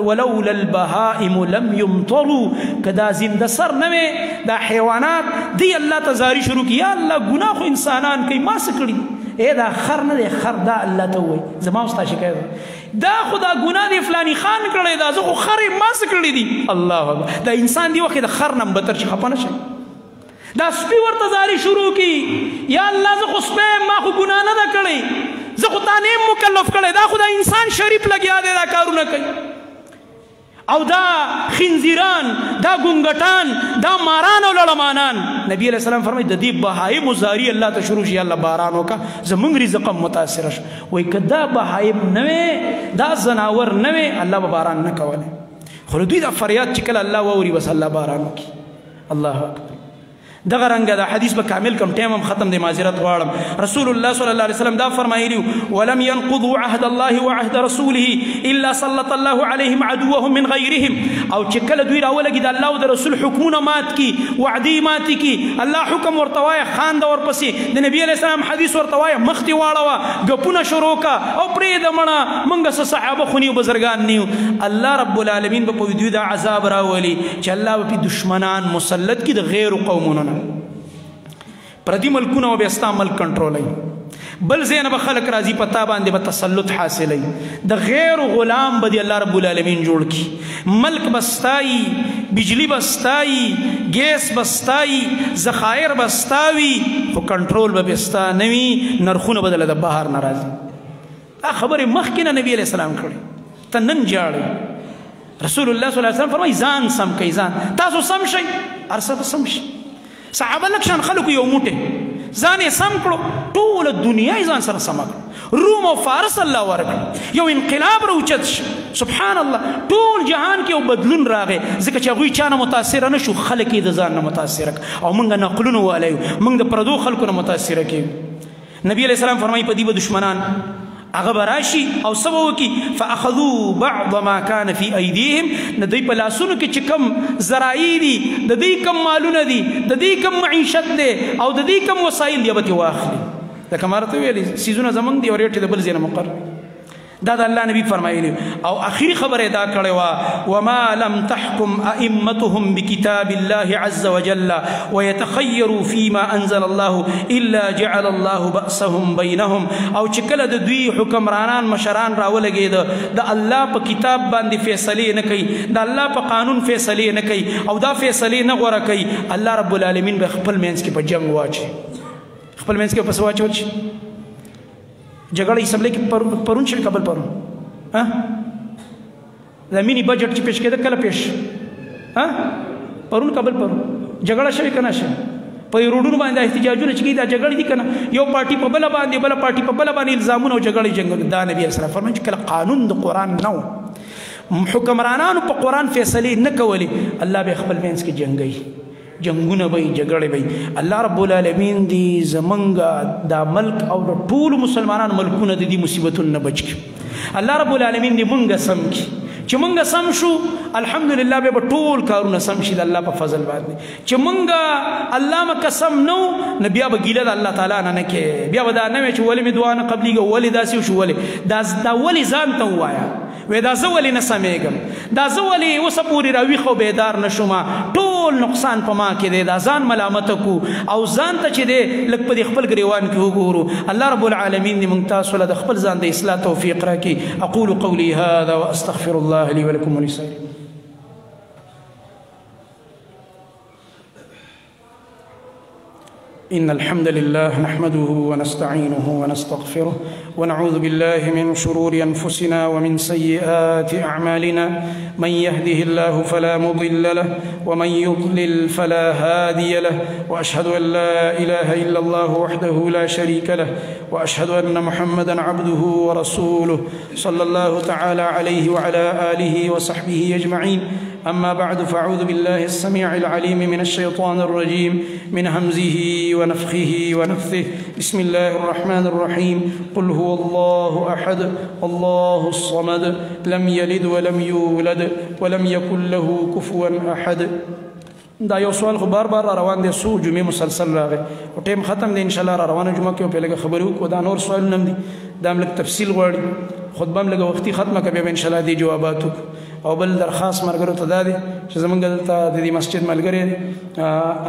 ولولا البهائم لم یمطروا، که دا زنده سر نه وی، دا حیوانات دی الله ته زاري شروع کړي، یا الله ګناه خو انسانان کوي، ما څه کړي؟ ای دا خر نه دی، خر دا الله ته ووایي زما او ستا شکایت دا خو دا ګناه دی فلاني خان کړی، دا زه خو خر یم، ما څه کړي دي؟ الله اکبر. دا انسان دی وخت د خر نه بدتر شي، خفه نه شي. دا سپي ورته زاري شروع کړي، یا الله زه خو سپی یم، ما خو ګناه نه ده کړې، زه خو تا نه یم مکلف کړی، دا خو دا انسان شریف لګیا دی دا کارونه کوي. او دا خنزیران، دا ګونګټان، دا ماران او لړمانان، نبی علیه السلام فرمایي د دې بهایم زاری الله ته شروع شي، الله باران وکړه زمونږ رزق هم متاثر شو. وایي که دا بهایم نه وی، دا ځناور نه وی، الله به باران نه کولی. خو له دوی دا فریاد چې کله الله واوري، بس الله باران وکړي. الله اکبر. دغه رنګه دا حدیث به کامل کم، ټایم هم ختم دی، معذرت غواړم. رسول الله صلی الله علیه وسلم دا فرمایلی ولم ينقضوا عهد الله وعهد رسوله الا سلط الله عليهم عدوهم من غيرهم. او چې کله دوی راولګي د الله او د رسول حکمونه مات کی، وعدې ماتې کی، الله حکم ورته وایه، خان د ورپسې، د نبی علیه السلام حدیث ورته وایه، مخ دې واړوه، ګپونه شروع کا او پرېږده مړه، موږ څه صحابه خو نیو بزرګان نیو. الله رب العالمین به په دوی دا عذاب راولي چې الله به پې دشمنان مسلط کړي د غیرو قومونو نه. پردي ملکونه به ستا ملک کنټرولوي، بل ځای نه به خلک راځي په تا باندې به تسلط حاصلوي، د غیر غلام به دې الله رب العالمین جوړ کړي. ملک به ستایي، بجلی به ستایي، ګیس به ستایي، ذخایر به ستاوي، خو کنټرول به پې ستا نه وي، نرخونه به دله د بهر نه راځي. دا خبرې مخکې نه نبي علیه السلام کړې، ته نن ژاړې. رسول الله صلی الله علیه وسلم فرمایي ځان سم کړئ، ځان تاسو سم شئ، هر څه به سم شي. صحابه لږ شان خلکو یو موټی ځان یې سم کړو، ټوله دنیا یې ځان سره سمه کړه، روم او فارس الله ورکړ، یو انقلاب راوچت شو. سبحان الله، ټول جهان کې یو بدلون راغی، ځکه چې هغوی چا نه متاثره نه شو، خلک یې د ځان نه متاثره کړ. او موږ نقلونو والا یو، موږ د پردو خلکو نه متاثره کېږو. نبی علیه السلام فرمایي په دې به دښمنان هغه به راشي او څه به وکړي؟ فاخذوا بعض ما كان في ايديهم، د دوی په لاسونو کې چې کوم زراعي دي، د دوی کوم مالونه دي، د دوی کوم معیشت دی او د دوی کوم وسایل دي، به ترې واخلي. لکه ما راته ویلي څیزونه زموږ دي او ریټ یې د بل ځای نه مقرر. دا د الله نبی فرمایلی. او اخیری خبره دا کړې وه وما لم تحكم ائمتهم بكتاب الله عز وجل ويتخيروا فيما انزل الله الا جعل الله بأسهم بينهم. او چې کله د دوی حکمرانان مشران راولګېده، د الله په کتاب باندې فیصلې نه کوي، د الله په قانون فیصلې نه کوي، او دا فیصلې نه غوره کوي، الله رب العالمین به خپل منځ کې په جنګ واچوي. خپل منځ کې په څه واچول شي؟ جګړه اسمبلی کې پرون شوې، کابل پرون ها د مینی بجټ چې پیش کېده کله پیش ها پرون کابل پرون جګړه شوې که نه شوې؟ په روډونو باندې احتجاجونه چې کوي دا جګړې دي که نه؟ یو پارټي په بله باندې، بله پارټي په بله باندې الزامونه او جګړې جنګونه. دا نبي علیه السلام فرمایي چې کله قانون د قرآن نه و، حکمرانانو په قرآن فیصلې نه کولې، الله به خپل منځ کې جنګوي، جنگونه به، جګړې به. الله رب العالمین دې زمونږ دا ملک او د ټولو مسلمانانو ملکونه د دې مصیبتونو نه بچ کړي. الله رب العالمین دې مونږ سم کړي. چې مونږ سم شو الحمدلله به ټول کارونه سم شي د الله په فضل باندې. چې مونږ الله مکه سم نو، نو بیا به ګیله د الله تعالی نه نه کې، بیا به دا نه وي چې ولې مې دعا نه قبلېږي، ولې داسې وشو، ولې دا ولې ځان ته ووایه. وې دا زه ولې نه سمېږم، دا زه ولې اوسه پورې راویښ او بیدار نه شوم، ټول نقصان په ما کې دی. دا ځان ملامت کو او ځان ته چې دی لږ په دې خپل ګریوان کې وګورو. الله رب العالمین دې موږ تاسو له د خپل ځان د اصلاح توفیق راکړي. اقول قولي هذا واستغفر الله لي ولكم ولسائر. إن الحمد لله نحمده ونستعينه ونستغفره ونعوذ بالله من شرور أنفسنا ومن سيئات أعمالنا، من يهده الله فلا مضل له ومن يضلل فلا هادي له، وأشهد أن لا إله إلا الله وحده لا شريك له، وأشهد أن محمدا عبده ورسوله صلى الله تعالى عليه وعلى آله وصحبه أجمعين. أما بعد، فأعوذ بالله السميع العليم من الشيطان الرجيم من همزه ونفخه ونفثه، بسم الله الرحمن الرحيم. قل هو الله أحد، الله الصمد، لم يلد ولم يولد ولم يكن له كفوا أحد. دا یو سوال خو بار بار را روان دی، څو جمعې مسلسل راغی او ټایم ختم دی. ان شاء الله را روانه جمعه کې په لږه خبرې وکړو. دا نور سوالونه هم دي، دا هم لږ تفصیل غواړي، خطبه هم لږه وختي ختمه کړه، بیا به ان شاء الله دې جوابات وکړو. او بل درخواست ملګرو ته دا دی چې زمونږ دلته د دې مسجد ملګری دی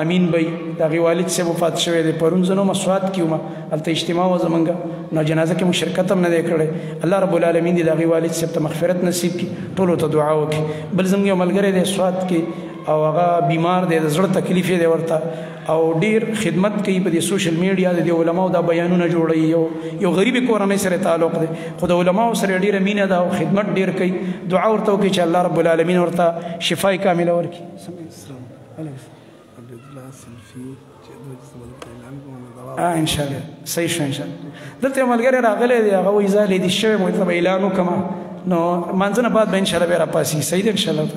امین بی، د هغې والد صاحب وفات شوی دی. پرون زه نو سوات کې وم، هلته اجتماع وه زمونږ، نو جنازه کې مو شرکت هم نه دی کړی. الله رب العالمین دې د هغې والد صاحب ته مغفرت نصیب کړي، ټولو ته دعا وکړي. بل زمونږ یو ملګری دی سوات کې، او هغه بیمار دی، د زړه تکلیف یې دی ورته، او ډیر خدمت کوي په دې سوشل میډیا، د دې علماو دا بیانونه جوړوي. یو غریب کورنۍ سره تعلق دی، خو د علماو سره ډیره مینه ده او خدمت ډیر کوي. دعا ورته وکړي چې الله رب العالمین ورته شفای کامله ورکړي. ان شاء الله صحیح شو ان شاء الله. دلته یو ملګری راغلی دی، هغه وایي زه لیدې شوی یم، ورته به اعلان وکړم، نو مانځه نه بعد به ان شاء الله بیا راپاڅېږي. صحیح دی ان شاء الله.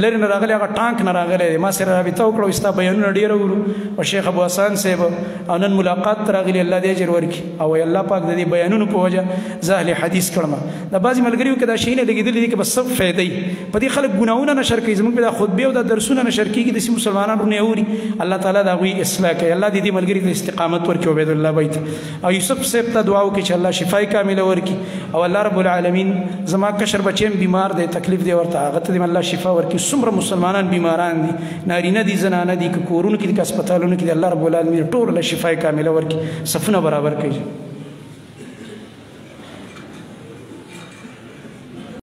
لرې نه راغلی، هغه ټانک نه راغلی دی، ما سره رابطه وکړه، ستا بیانونه ډېر اورو او شیخ ابو حسن صاحب او نن ملاقات ته راغلی، الله دې اجر ورکړي. او الله پاک د دې بیانونو په وجه زه اهل حدیث کړم. د بعضې ملګریو کې دا شیونه لګېدلي دي که بس څه فایده وي، په دې خلک ګناهونه نشر کوي، زموږ په دا خطبې او دا درسونه نشر کېږي، داسې مسلمانان ورونه اوري. الله تعالی د هغوی اصلاح کوي، الله دې دې ملګري ته استقامت ورکړي. عبیدالله بای ته او یوسف صاحب ته دعا وکړي چې الله شفای کامله ورکړي. او الله رب العالمین زما کشر بچی هم بیمار دی، تکلیف دی ورته، هغه ته دې الله شفا ورکړي. څومره مسلمانان بیماران دي، نارینه دي، زنانه دي، که کورونو کې دي، که هسپتالونو کې دي، الله رب العالمین ټولو له شفای کامله ورکړي، صفونه برابر کړي.